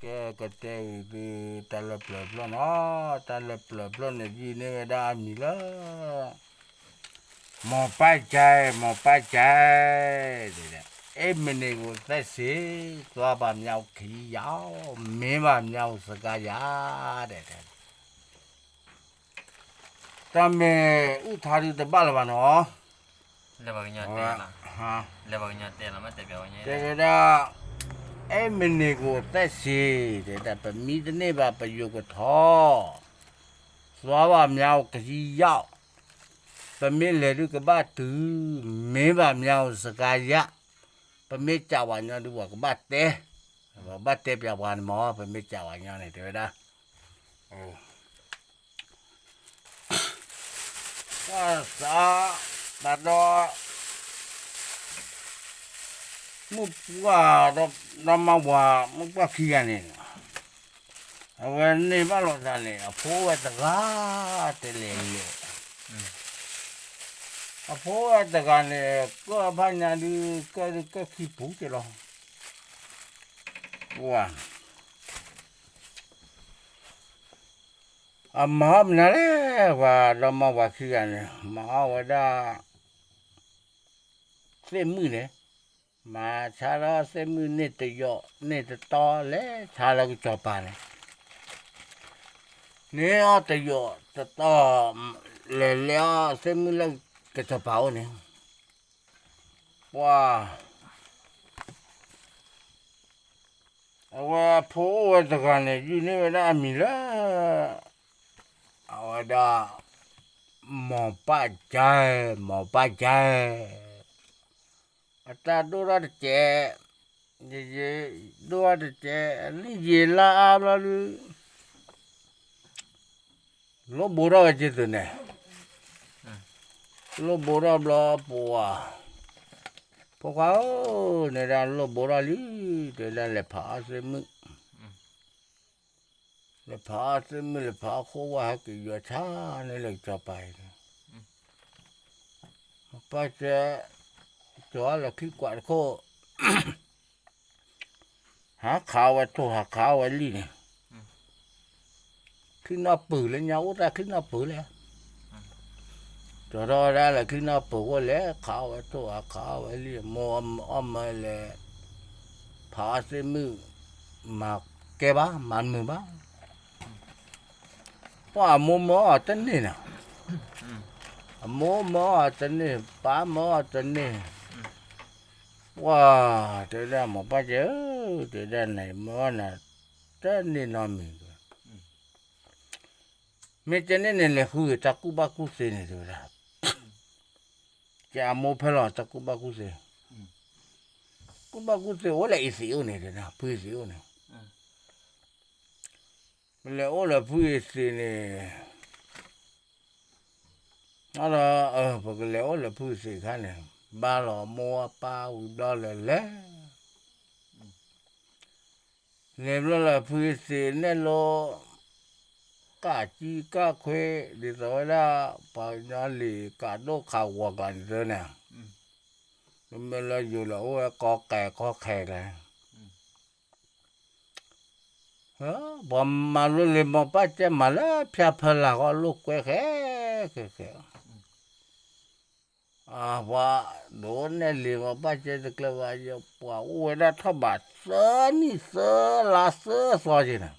ကဲကတဲအံၤဒုး တၢ်လၢပျၢၤဖျၢၣ်နီၤ, တၢ်လၢပျၢၤဖျၢၣ်န့ၣ် ယုၢ်န့ၢ်ဝဲဒၣ်အမံၤလၢ မိၢ်ပၢ်ကဲ, မိၢ်ပၢ်ကဲ, အဲၣ်မနံၤကိးသဲးစ့, သွါဘၣ်မၠါအိၣ်ခံယၤ, မ့ၢ်ဘၣ်မၠါအိၣ်စကါယၤ, တဲ တၢ်မ့ၢ်အုၣ်ထါဒုးတဘၣ်လၢၤဘၣ်နီၤ, တဲဝဲဒၣ်, အဲၣ်မနံၤကိးသဲးစ့, တဲဒၣ် ပမံတန့ၢ်ဘၣ်ပယိၤကထီ, သွါဘၣ်မၠါအိၣ်ကယံယီၣ်, ပမ့ၢ်လဲၤဒုးကဘၣ်တုၤ, မ့ၢ်ဘၣ်မၠါအိၣ်စကါယၤ, ပမ့ၢ်ကးဝဲညီဒုး ပှၤကဘၣ်တဲ, ပှၤကဘၣ်တဲပျးပှၤန့ၣ်မ့ၢ် ပမ့ၢ်ကးဝဲညီန့ၣ် တဲဝဲဒၣ် ပှၤသး, တၢ်ဒီး, မုၢ်ပှၢ်ဒီးမါဝၤ မုၢ်ပှၢ်ခံဂၤန့ၣ်, အဝဲန့ၢ်ဘၣ်လိာ်သးန့ၣ် အဖိဝဲတဂၤ, တလဲၤလဲၤ, အဖိဝဲတဂၤန့ၣ် ကၢၢ်ဖးညါဒုး ကၢၢ်ဒုးကၢၢ်ခံပူၤက့လီၤ, ပှၤ အမၤအီၣ်မနုၤလဲၣ်, ပှၤဒီမါဝၤခံဂၤန့ၣ် မၤအီၣ်ဝဲဒၣ် သ့ၣ်မုၣ်န့ၣ်, မၤဆါထီၣ်သ့ၣ်မုၣ်န့ၢ်တယိး န့ၢ်တတီ လဲၤဆါလၢကစီၤပၤန့ၣ်, န့ၢ်အီၣ်တယိးတတီ, လဲၤလဲၤအီၣ်သ့ၣ်မုၣ်လၢကစီၤပၤအိၣ်န့ၣ်, ပှၤ အဝဲအဖိအိၣ်ဝဲတဂၤန့ၣ် ယုၢ်န့ၢ်ဝဲဒၣ်အမံၤလၢ အဝဲဒၣ် မိၢ်ပၢ်ကဲ, မိၢ်ပၢ်ကဲ, အတၢ်ဒိၣ်ထီၣ်တစဲး, ယယဒိၣ်ထီၣ်တစဲး, လၢယံာ်လါအါဘျီဒုး လိၣ်ဘိထီၣ်ဝဲက့ၤသုးန့ၣ်, လိၣ်ဘိထီၣ်ဘျီပှၤ, ဖိခွါဧၢ, န့ၣ်ဒၣ်လိၣ်ဘိထီၣ်လံ, တဲဒၣ်လဲၤဖးအီၣ်သ့ၣ်မုၣ်, လဲၤဖးအီၣ်သ့ၣ်မုၣ် လဲၤဖးအီၣ်ခိၣ်ဝါ ဟဲက့ၤယွၤဆါန့ၣ်လၢကစီၤပၤအံၤ, ပၢ်ကဲ, ကၠီၤလၢခံကွၢ်တခိၣ် ဟးခးဝဲထိၣ် ဟးခးဝဲလံၣ်န့ၣ်, ချံနီၢ်ပၢၢ်လၢညါအိၣ်တၢ်ချံနီၢ်ပၢၢ်လဲၣ်, ကၠီၤထီၣ်ဝဲဒၣ်လၢချံနီၢ်ပၢၢ်အဃိလဲၣ် ခးဝဲထိၣ် ဟးခးဝဲလံၣ် မိၢ်အီၣ်မၢလဲၣ်, ဖးအီၣ်သ့ၣ်မုၣ်, မၤကဲဘၣ် မၤမုာ်ဘၣ် ပှၤအမိၢ်မၢအီၤတန့ၢ်နီၤ, အမိၢ်မၢအီၤတန့ၢ် ပၢ်မၢအီၤတန့ၢ်, ပှၤ, တဲဒၣ်မိၢ်ပၢ်ကဲဧၢ, တဲဒၣ်နမၢအီၤနၤတန့ၢ်နီတမံၤ, မ့ၢ်ကဲန့ၣ်န့ၣ် လဲၤဃုတၢ်ကူၣ်ဘၣ်ကူၣ်သ့န့ၣ် တဲဝဲဒၣ်, ကဲအမိၢ်ဖဲလီၤတၢ်ကူၣ်ဘၣ်ကူၣ်သ့, ကူၣ်ဘၣ်ကူၣ်သ့အိၣ်လၢအ့သ့းအိၣ်န့ၣ် တဲဒၣ် ဖုအ့သ့းအိၣ်န့ၣ် ပလဲၤအိၣ်လၢဖုအ့သ့းန့ၣ်, ဒီး ပကလဲၤအိၣ်လၢဖုအ့သ့းအခါန့ၣ်, ဘါလီၤမိၢ်အပၢ်ဝံၤဘျီလၢလဲၤ, လဲၤဘျီလၢဖုအ့သ့းနဲၣ်လိ ကၣ်ကံကၣ်ခွ့ ဒ်သိးဝဲဒၣ် ပှၤကညီလံာ်ကးဒိၣ်ခးဂီၤကျါန့ၣ်သ့န့ၣ်, မ့မ့ၢ်လၢယိၤလၢအိၣ်ဝဲကီကဲကီခဲကျါ ပှၤမၤလိလံာ်မိၢ်ပၢ်ကဲမၤလၢဖၠါဖၢလာ်ဃီလိာ်ကွဲဃဲဃဲဃဲ, ပှၤဒိးနဲၣ်လံာ်မိၢ်ပၢ်ကဲတကျၢၤဘၣ်, ပှၤအိၣ်ဝဲဒၣ်ထီၣ်ဘးသၢနံၣ်သၢလါသၢသီက့ၤန့ၣ်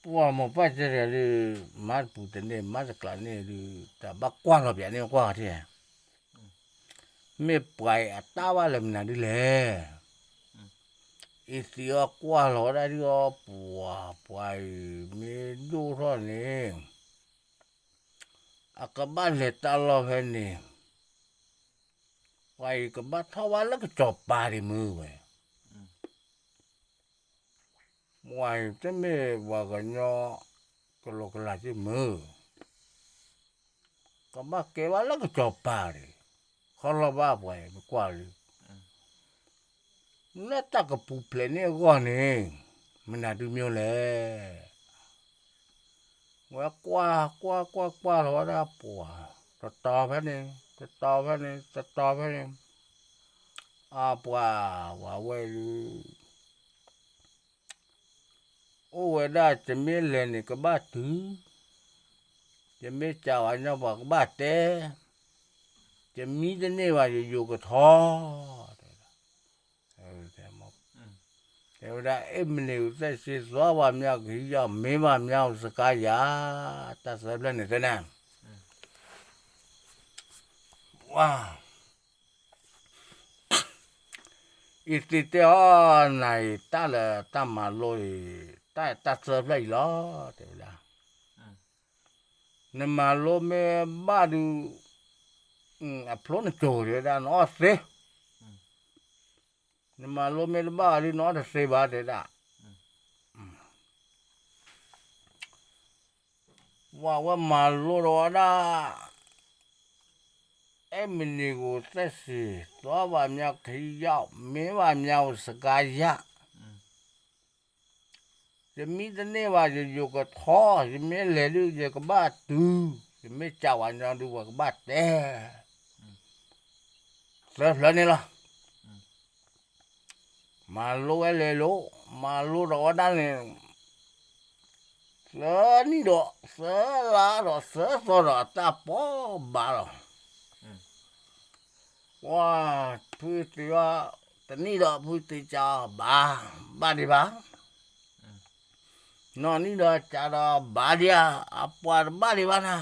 ပှၤမိၢ်ပၢ်ကဲတဂၤဒုး မၤတပူၤတန့ၢ် မၤတကျးန့ၢ်ဒုး တၢ်ဘၣ်ကွၢ်လီၤပၠးန့ၢ်ကွၢ်ထံၣ်, မ့ၢ်ပှၤအံၤအတၢ်ဘၣ်လၢမနုၤဒ်လဲၣ်, အ့သ့းအီၤကွၢ်လီၤဝဲဒၣ်ဒ်အီၤ ပှၤ ပှၤအံၤမ့ၢ်ဒိၣ်ထီၣ်န့ၣ် အကဘၣ်လဲၤတၢ်လီၢ်ဖဲန့ၣ်, ပှၤအံၤကဘၣ်ထီၣ်ဝဲလၢကစီၤပၤဒံးမုၢ်ဝဲ ပှၤအံၤတမ့ၢ်ပှၤကညီ ကလီကလးက့မုၢ်, ကဘၣ်ကဲဝဲလၢကစီၤပၤဒံး, ခီလီၤဘၣ်ပှၤအံၤ မ့ၢ်ကွၢ်လံ လၢတၢ်ကပူၤဖျဲးန့ၢ်အဂီၢ်န့ၣ် မနုၤဒုးမ့ၢ်လဲၣ်, ဝဲကွၢ်ကွၢ်ကွၢ်ကွၢ်လီၤဝဲဒၣ်ပှၤ, တတီၤဖဲန့ၣ် တတီၤဖဲန့ၣ် တတီၤဖဲန့ၣ်, အပှၤ ပှၤဝဲဒုး အိၣ်ဝဲဒၣ် ယမ့ၢ်လဲၤန့ၣ် ကဘၣ်တုၤ, ယမ့ၢ်စးဝဲညီ ပှၤကဘၣ်တဲ, ယမံတန့ၢ်ဘၣ် ယယိၤကထီ, တဲဝဲဒၣ်, တဲဝဲဒၣ် အဲၣ်မနံၤဧိၤသ့ၣ်စ့သွါဘၣ်မၠါကဟံးယီၣ် မ့ၢ်ဘၣ်မၠါဧိၤစကါယၤ, တၢ်သၢဖျၢၣ်န့ၣ်သ့ၣ်န့ၣ် အံၤသ့ၣ်တဲအီၤ နၤအံၤ တၢ်လၢတၢ်မၤလိအံၤ တၢ်တၢ်သၢဖျၢၣ်အံၤလီၤ တဲဝဲဒၣ်, နမၤလိမ့ၢ်ဘၣ်ဒုး အဖျိနကိၤ တဲဝဲဒၣ် နအီၣ်သ့, နမၤလိမ့ၢ်တဘၣ်ဒုး နအီၣ်တသ့ဘၣ် တဲဝဲဒၣ်, ဝဲမၤလိဒီးဝဲဒၣ် အဲၣ်မနံၤဧိၤသ့ၣ်စ့သွါဘၣ်မၠါကဟံးယီၣ် မ့ၢ်ဘၣ်မၠါဧိၤစကါယၤ, ယမံတန့ၢ်ဘၣ် ယယိၤကထီ, ယမ့ၢ်လဲၤဒုး ယကဘၣ်တုၤ, ယမ့ၢ်စးဝဲညီဒုး ပှၤကဘၣ်တဲ, သၢဖျၢၣ်န့ၣ်လီၤ. မၤလိဝဲလဲၤလိၤ, မၤလိဒီးဝဲဒၣ်န့ၣ် သၢနံၣ်ဒီး သၢလါဒီး သၢသီဒီး အတၢ်ပီၢ်ဘၣ်လီၤ. ပှၤဖုသ့ၣ်အီၤ တနံၣ်ဒီး ဖုသ့ၣ်စးအီၤဘၣ်, ဘၣ်ဒံးဘၣ်, နီၢ်နံၣ်ဒီးစးဒီးဘၣ်ဒံးဧါ, အပှၤတဘၣ်ဒံးဘၣ်နၤ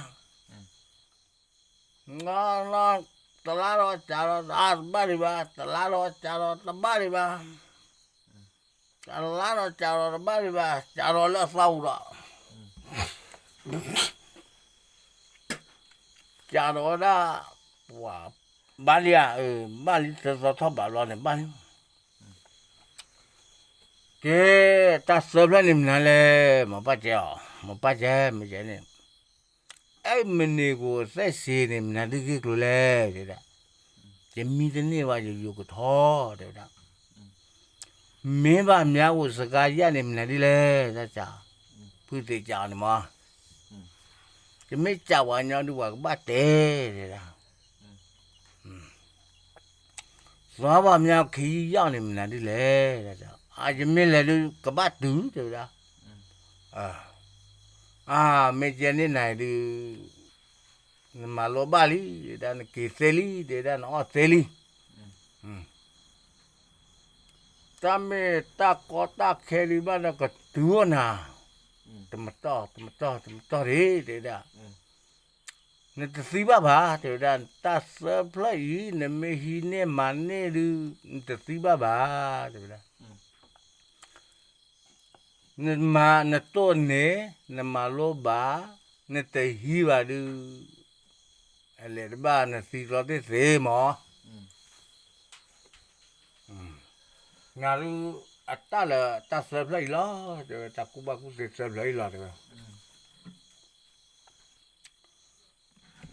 နီၢ်နီၢ် တလါဒီးစးဒီးတဘၣ်ဒံးဘၣ်, တလါဒီးစးဒီးတဘၣ်ဒံးဘၣ်, တလါဒီးစးဒီးတဘၣ်ဒံးဘၣ်, စးဒီးလၢအသီပူၤဒီး စးဒီးဝဲဒၣ် ပှၤဘၣ်လံဧါ, ဘၣ်လံ သၢသီထီၣ်ဘးဘျီန့ၣ် ဘၣ်လံ. ကဲ တၢ်သၢဖျၢၣ်န့ၣ်မနုၤလဲၣ်, မိၢ်ပၢ်ကဲအီၤ, မိၢ်ပၢ်ကဲ မ့ၢ်ကဲန့ၣ် အဲၣ်မနံၤဧိၤသ့ၣ်စ့န့ၣ် မနုၤဒုးဂ့ၢ်ကျိၤလဲၣ် တဲဒၣ်, ယမံတန့ၢ်ဘၣ် ယယိၤကထီ တဲဝဲဒၣ်, မ့ၢ်ဘၣ်မၠါဧိၤစကါယၤန့ၣ် မနုၤဒ်လဲၣ်, တၢ်စး, ဖုသ့ၣ်စးအီၤန့ၣ်မး, ယမ့ၢ်စးဝဲညီဒုး ပှၤကဘၣ်တဲ တဲဒၣ် သွါဘၣ်မၠါခံယီၣ်န့ၣ် မနုၤဒ်လဲၣ်, အယမ့ၢ်လဲၤဒုး ကဘၣ်တုၤ တဲဝဲဒၣ်, အၢ မ့ၢ်ကဲန့ၣ်နၤဒုး နမၤလိဘၣ်လံ တဲဒၣ်, နက့ၤသ့လံ တဲဒၣ်, နအီၣ်သ့လံ. တၢ်မ့ၢ်တၢ်ကီတၢ်ခဲဒုးဘၣ်ဒီး ကတုၤအိၣ်နၤ, တမတီၢ် တမတီၢ် တမတီၢ်တ့ၢ် တဲဒၣ်, နတသံဘၣ်ဘၣ် တဲဝဲဒၣ်, တၢ်သၢဖျၢၣ်အံၤ နမ့ၢ်ဟံးန့ၢ်မၤန့ၢ်ဒုး နတသံဘၣ်ဘၣ် တဲဝဲဒၣ်. နမၤနတိၢ်န့ၢ် နမၤလိဘၣ် နတဟံးဘၣ်ဒုး အလဲၤတဘၣ် နသံကျီသ့ၣ်သ့ၣ်မး. နၤဒုး အတၢ်လၢတၢ်သၢဖျၢၣ်အံၤလီၤ တဲဝဲ, တၢ်ကူၣ်ဘၣ်ကူၣ်သ့သၢဖျၢၣ်အံၤလီၤ တဲဝဲ.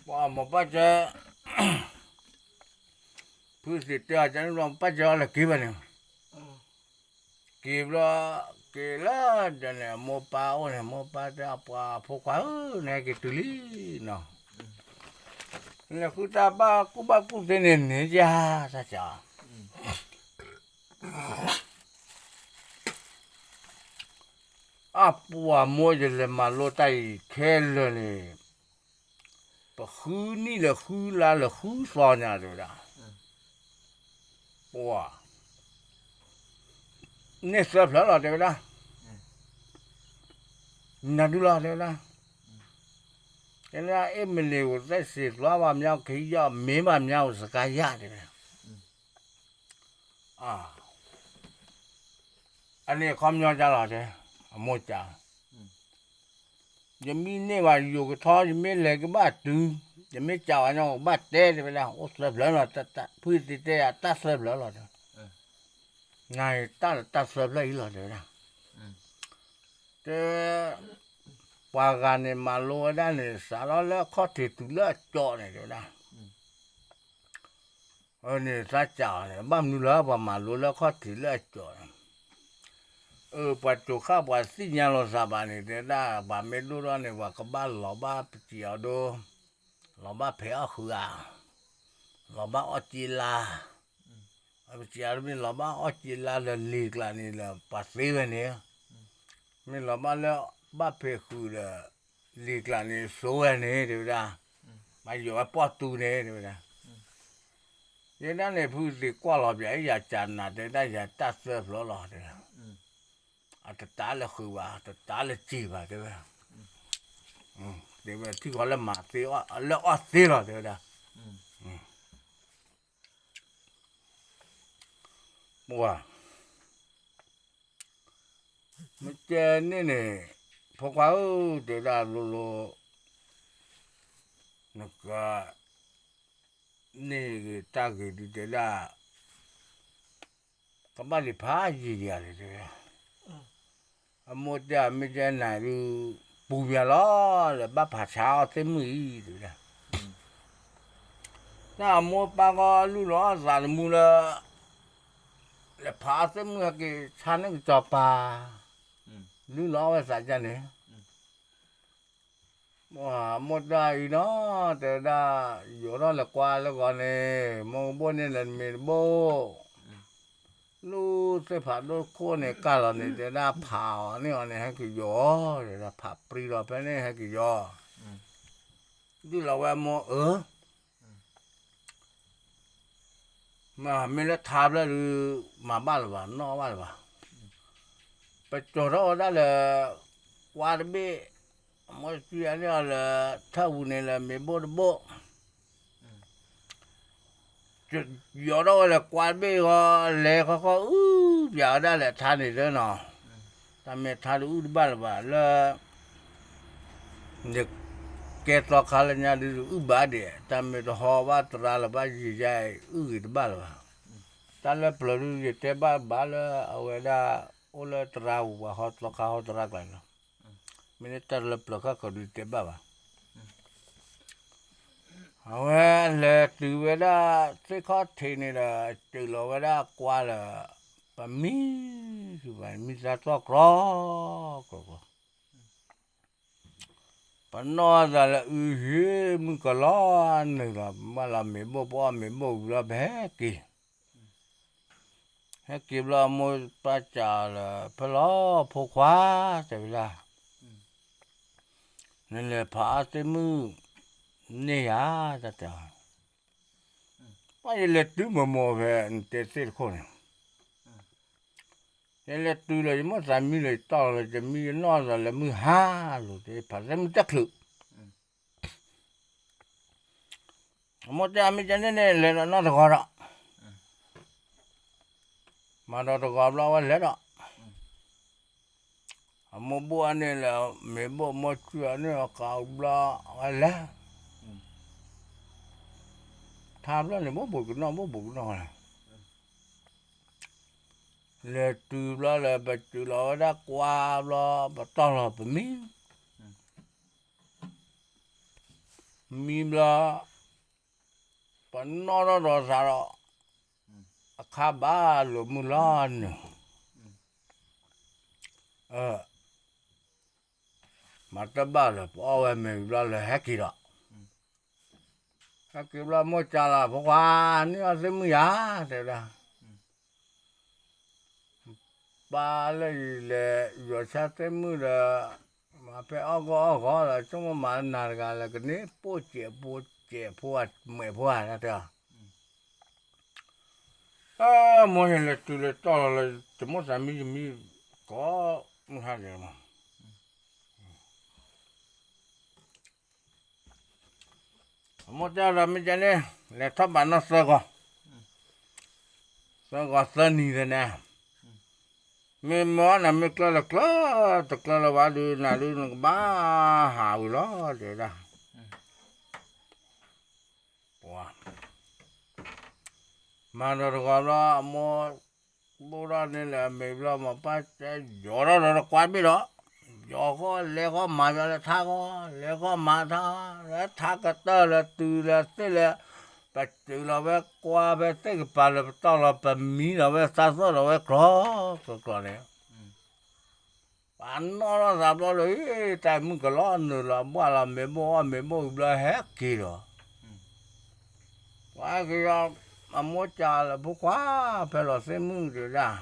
ပှၤမိၢ်ပၢ်ကဲ ဖုသ့ၣ်တဲအီၤ ကန့ၣ်ဘျီ မိၢ်ပၢ်ကဲအီၤလၢက့ၤဘၣ်န့ၣ်, က့ၤဘျီ က့ၤလၢဒီးန့ၣ် မိၢ်ပၢ်အိၣ်န့ၣ် မိၢ်ပၢ်တဲ ပှၤဖိခွါဧၢ နဟဲက့ၤတုၤလံနီၤ, နဃုတၢ်ဘၣ်ကူၣ်ဘၣ်ကူၣ်သ့န့ၣ်န့ၣ်ယါ တၢ်စး အပှၤမိၢ် ယလဲၤမၤလိတၢ်အံၤခဲလၢာ်န့ၣ်, ပဃုနံၣ်လၢဃုလါလၢဃုသီညါ တဲဝဲဒၣ်, ပှၤ န့ၢ်သၢဖျၢၣ်လီၤ တဲဝဲဒၣ်, နၤဒုလီၤ တဲဝဲဒၣ်, တဲဝဲဒၣ် အဲၣ်မနံၤဧိၤသ့ၣ်စ့သွါဘၣ်မၠါခံယီၣ် မ့ၢ်ဘၣ်မၠါဧိၤစကါယၤ တဲဝဲဒၣ်. အန့ၣ်အခီပညီကလီၤတဲ, အမိၢ်က, ယမံန့ၢ်ဘၣ်ယိၤကထီ ယမ့ၢ်လဲၤကဘၣ်တုၤ, ယမ့ၢ်စးဝဲညီကဘၣ်တဲ တဲဝဲဒၣ်, အိၣ်သၢဖျၢၣ်လီၤ, ဖုသ့ၣ်တဲယၤတၢ်သၢဖျၢၣ်လီၤ, နၤတၢ်လၢတၢ်သၢဖျၢၣ်အံၤလီၤ တဲဝဲဒၣ်. တဲ ပှၤဂၤန့ၣ်မၤလိဝဲဒၣ်န့ၣ် စးထီၣ်လၢအခီၣ်ထံးတုၤလၢအကၠီန့ၣ် တဲဝဲဒၣ်. န့ၣ်သးစးအီၤန့ၣ် ဘၣ်မနုၤလၢပှၤမၤလိလၢအခီၣ်ထံးလၢအကၠီန့ၣ်, အၢ ပှၤစိာ်ဃၣ်ပှၤသ့ၣ်ညါလိာ်သးဘၣ်န့ၣ် တဲဒၣ် ပှၤမ့ၢ်ဒိၣ်ထီၣ်န့ၣ် ပှၤကဘၣ်လီၤဘၣ်ပစံးအီၤဒိ, လီၤဘၣ်ဖဲးအီၣ်ဃုာ်ဧါ, လီၤဘၣ်အီၣ်စ့လါ, ပစံးအီၤတမ့ၢ်လီၤဘၣ်အီၣ်စ့လါလၢလံာ်ကျါန့ၣ်လၢပှၤသ့ဝဲန့ၣ် မ့ၢ်လီၤဘၣ်လၢဘၣ်ဖဲးဃုာ်ဒီး လံာ်ကျါန့ၣ် စိဝဲန့ၣ် တဲဝဲဒၣ်, ဘၣ်ယိးဝဲပီၣ်တူန့ၣ် တဲဝဲဒၣ်, ယဲဒၣ်န့ၣ် ဖုသ့ၣ်ကွၢ်လီၤပၠး ယၤကနး တဲဝဲဒၣ် ယၤတၢ်သၢဖျိလီၤ တဲဝဲ, အတတၤလၢဃုာ်ဘၣ် တတၤလၢစံာ်ဘၣ် တဲဝဲ, တဲဝဲထံၣ်ဃီလၢမၤသ့ လၢအီၣ်သ့လီၤ တဲဝဲဒၣ်, ပှၤ မ့ၢ်တဲန့ၣ်န့ၣ် ဖိခွါဧၢ တဲဒၣ်လိၤလိၤ, နက န့ၢ်ဂ့ၤတၢ်ဂ့ၤဒုးတဲဒၣ်, ကဘၣ်ဒံးဖးယံာ်ယံာ်လံ တဲဝဲ, အမိၢ်တဲမ့ၢ်တဲနၤဒုး ပူၤမးလီၤ လၢဘၣ်ဖးဆါအီၣ်သ့ၣ်မုၣ်အံၤ တဲဝဲဒၣ်, တၢ်အမိၢ်ပၢ်ကီလုၢ်လီၤအသးတမူလၢ လဲၤဖးအီၣ်သ့ၣ်မုၣ်ဟဲက့ၤဆါန့ၢ်ကစီၤပၤ, လုၢ်လီၤအဝဲသးဒ်န့ၣ်, မိၢ်တၢ်အံၤနီၤ တဲဝဲဒၣ်, ယိးထီၣ်လဲၤကွၢ်လၢဂီၤန့ၣ် မိၢ်ကဘိၣ်န့ၢ်လၢနမ့ၢ်တဘိၣ်, လူၢ်သ့ၣ်ဖးဒိၣ်ခိၣ်န့ၣ်ကၢ်လီၤန့ၣ် တဲဒၣ်ဖးအီၤန့ၢ်အီၤန့ၣ် ဟဲက့ၤယိး, တဲဒၣ်ဖးပြံလီၤဖဲန့ၣ် ဟဲက့ၤယိး, ဒုးလီၤဝဲမိၢ်အၢ မ့ၢ်လၢထါဖျၢၣ်ဒုး မၤဘၣ်လၢၤဘၣ် နီၣ်ဘၣ်လၢၤဘၣ်, ပစိာ်ထီၣ်ဝဲဒၣ်လၢ ကွါတဘ့ၣ်, မိၢ်စံးအန့ၢ်အီၤလၢ ထၢၣ်ပူၤန့ၣ်လၢမ့ၢ်ဘိၣ်တဘိၣ်, ယိးထီၣ်ဝဲလၢကွါတဘ့ၣ်ဃီ လဲၤဃီဃီအုၣ်ပၠးဝဲဒၣ်လဲာ်ထါန့ၣ်လၢနီၤ, တၢ်မ့ၢ်ထါဒုးအုၣ်တဘၣ်လၢၤဘၣ်လၢ ယကဲသီခါလၢညါဒုးအုၣ်ဘၣ်ဒဲး တၢ်မ့ၢ်တဟီဘၣ်သရၣ်လၢၤဘၣ်ယံာ်ယါအံၤ အုၣ်ဂ့ၤတဘၣ်လၢၤဘၣ်, တၢ်လၢပျၢၤဒုးယတဲဘၣ်ဘၣ်လၢအဝဲဒၣ် အိၣ်လၢသရၣ်ပူၤပှၤဟီသီခါဟီသရၣ်ကျါန့ၣ်လီၤ, မ့ၢ်န့ၢ်တၢ်လၢပျၢၤခၣ်ကီၤဒုးတဲဘၣ်ဘၣ် အဝဲလဲၤတုၤဝဲဒၣ်သ့ၣ်ခီၣ်ထံးန့ၣ်ဒီး စၢးလီၤဝဲဒၣ်ကွါလၢ ပမံ, မံသးသီၣ်ကြီ, ကြီ, ပနီၢ်သးလၢအုဟ့ၣ်မုၢ်ကလီနုာ်လီၤ ဘၣ်လီၤမ့ၤဘိၣ်ပအီၣ်မ့ၤဘိၣ်ဝံၤလီၤ ပဟဲက့ၤ ဟဲက့ၤဘျီအမိၢ်ပၢ်စံးလၢ ဖဲလီၤဖိခွါ တဲဝဲဒၣ်, နလဲၤဖးအီၣ်သ့ၣ်မုၣ်န့ၢ်ယၤ တၢ်တဲအီၤ, ပှၤယလဲၤတုၤမုာ်မိာ်ဖဲနတဲသ့ၣ်တခိၣ်န့ၣ်, ယလဲၤတုၤလၢယမိၢ်သးမံလၢယတီၢ်လီၤလၢယမံယနီၢ်သးလၢမုၢ်ဟါလိၤ တဲဖးသ့ၣ်မုၣ်တချုး အမိၢ်တဲအမ့ၢ်ကဲန့ၣ်န့ၣ် လဲၤဒီးနီၢ်တဂီၤဒီး, မၤဒီးတဂီၤဘျီဝဲလဲၤဒီး, အမိၢ်ဘိၣ်အန့ၣ်လၢ မ့ၢ်ဘိၣ်မိၢ်ကုၢ်အန့ၣ်အကးဘျီဝဲလဲၤ, ထါဘျီန့ၣ် ဘိၣ်ဘိၣ်ကနီၣ် ဘိၣ်ဘိၣ်ကနီၣ်ဝဲ, လဲၤတုၤဘျီလၢပတုၤလီၤဝဲဒၣ်ကွၢ်ဘျီ ပတီၢ်လီၤပမံ မံဘျီ ပနီၣ်ထီၣ်ဒီးသးဒီး အခါဘၣ်လိာ်မုၢ်လီၤနုာ်, မၤတဘၣ်လၢၤ ပအီၣ်ဝဲမ့ၤဘျီလၢဟဲက့ၤဒီး, ဟဲက့ၤဘျီမိၢ်စံးလၢ ဖိခွါ န့ၢ်အီၣ်သ့ၣ်မုၣ်ယၤ တဲဝဲဒၣ် ပၢ်လၢယလဲၤယီၤဆါသ့ၣ်မုၣ်ဒီး မၤဖဲအီၣ်ဂီၢ်အီၣ်ဂီၢ်ဒီး ဆိကမိၣ်မၤနၤတဂၤလၢကန့ၢ် ပိၢ်စဲးဖိစဲးဖိ မဲးဖိဧါ တၢ်တဲအီၤ, မိၢ်ယလဲၤတုၤလၢတီၢ်လီၤလၢ တမိၣ်သးမံယမံ ကိးမုၢ်ဟါဒဲးမး အမိၢ်တဲဒီးမ့ၢ်ကဲန့ၣ် လဲၤထီၣ်ဘးနီၢ်သၢဂီၤ, သၢဂီၤသၢနံၤသန့, မ့ၢ်မၢနၤမ့ၢ်ကျၢၢ်လၢကျၢၢ် တကျၢၢ်လၢၤဘၣ်ဒုး နၤဒုးနကဘၣ်ဟးဝံၤလီၤ တဲဝဲဒၣ်, ပှၤ မၤဒီးတဂီၤဘျီ အမိၢ်ဘိၣ်ထီၣ်န့ၣ်လၢအမ့ၤဘျီ မိၢ်ပၢ်တဲယီၤထီၣ်ဒီးတကွၢ်တဘ့ၣ်ဒီး, ယီၤဃီလဲၤဃီမၤယီၤလၢထါဃီ လဲၤဃီမၤထါဃီ လၢထါကတၢၢ်လၢတုၤလၢသ့ၣ်လၢ ပတုၤလီၤဝဲကွၢ်ဖဲသ့ၣ်ကပၤလၢပတီၢ်လီၤပမံလီၤဝဲသးသီၣ်ဒီးဝဲကြီကြီန့ၣ် ပှၤနီၣ်ထီၣ်သးဘျီလၢ တၢ်မုၢ်ကလီနုာ်လီၤ ဘၣ်လီၤမ့ၤဘိၣ်အီၣ်မ့ၤဘိၣ်ဝံၤဘျီ ဟဲက့ၤလီၤ, ပှၤက့ၤဒီး အမိၢ်စံးလၢ ဖိခွါ ဖဲလီၤသ့ၣ်မုၣ်တဲဝဲဒၣ်,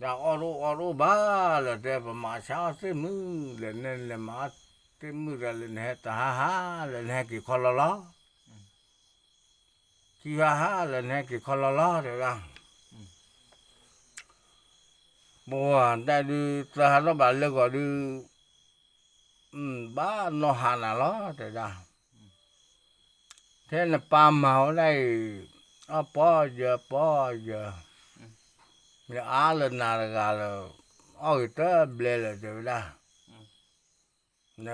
တၢ်အီၣ်တအိၣ်အီတအိၣ်ဘၣ်လၢၤ တဲ ပမၤဆါအီၣ်သ့ၣ်မုၣ်လၢၤ နလဲၤမၤအီၣ်သ့ၣ်မုၣ်တဂၤလၢၤ နဟဲတဟါဟါလၢၤ နဟဲက့ၤခီလီၤလီၤ, ခံဟါဟါလၢၤ နဟဲက့ၤခီလီၤလီၤ တဲဝဲဒၣ်. ပှၤတၢ်ဒုး သၢဟါထီၣ်ဘးလၢဂီၤဒုး ဘၣ်နီၢ်ဟါနၤလီၤ တဲဝဲဒၣ်. ထဲနပၢ်မၤဝဲဒၣ်အံၤ အီၣ်ပီၢ်ယၢၤပီၢ်ယၢၤ, မ့ၢ်အါလၢနၤတဂၤလၢၤ, အီၣ်ဂ့ၤတဘျဲလၢၤ တဲဝဲဒၣ်. န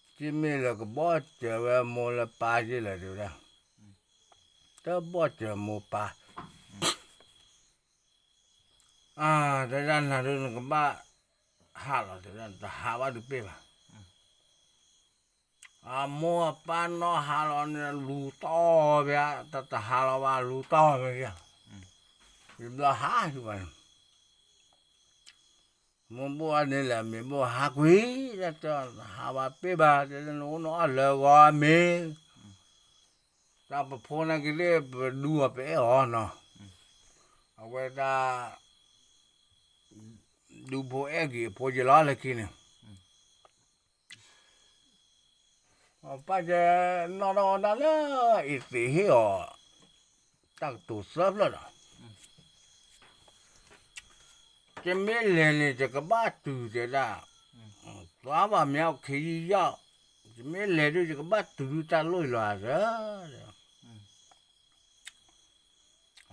ကမ့ၢ်လၢကဘီၣ်စၢၤဝဲမိၢ်လၢပၢ်ယ့ၢ်လၢၤ တဲဝဲဒၣ်. တဘီၣ်စၢၤမိၢ်ပၢ် တဲဝဲဒၣ် နၤဒုးနကဘၣ်ဟးလီၤ တဲဝဲဒၣ်, တဟးဘၣ်ဒုးပ့ၢ်ဘၣ်. အမိၢ်အပၢ်နီၢ်ဟါလီၤန့ၣ် လူၤတီၢ်ဝဲ, တတဟးလီၤဘၣ် လူၤတီၢ်ဝဲ, ယဘျီဟးဘၣ်န့ၣ် မိၢ်ဘိၣ်အန့ၣ်လဲၣ် မ့ၢ်ဘိၣ်ဟးကွံာ် တဟးဘၣ်ပ့ၢ်ဘၣ် တဲ နအိၣ်နအီၣ်လၢဂီၤမ့ၢ် တၢ်ပဖိနာ်က့ၤသ့ၣ် ပဒူအီၤပအဲၣ်အီၤနီၤ, အဝဲဒၣ် ဒူဖိအဲၣ်က့ၤအဖိယ့ၤလီၤလၢခံန့ၣ်, ပၢ်ကဲနီၣ်ထီၣ်ဝဲဒၣ်လၢ အံၤသ့ၣ်ဟ့ၣ်အီၤ တၢ်ကတိၤသၢဖျၢၣ်ဒီး ယမ့ၢ်လဲၤန့ၣ် ယကဘၣ်တုၤတဲဒၣ်, သွားပါ့ မြောက်ခရီးရောက်, ယမ့ၢ်လဲၤဒုး ယကဘၣ်တုၤဒုးတၢ်လိၣ်ယလီၤဧါ,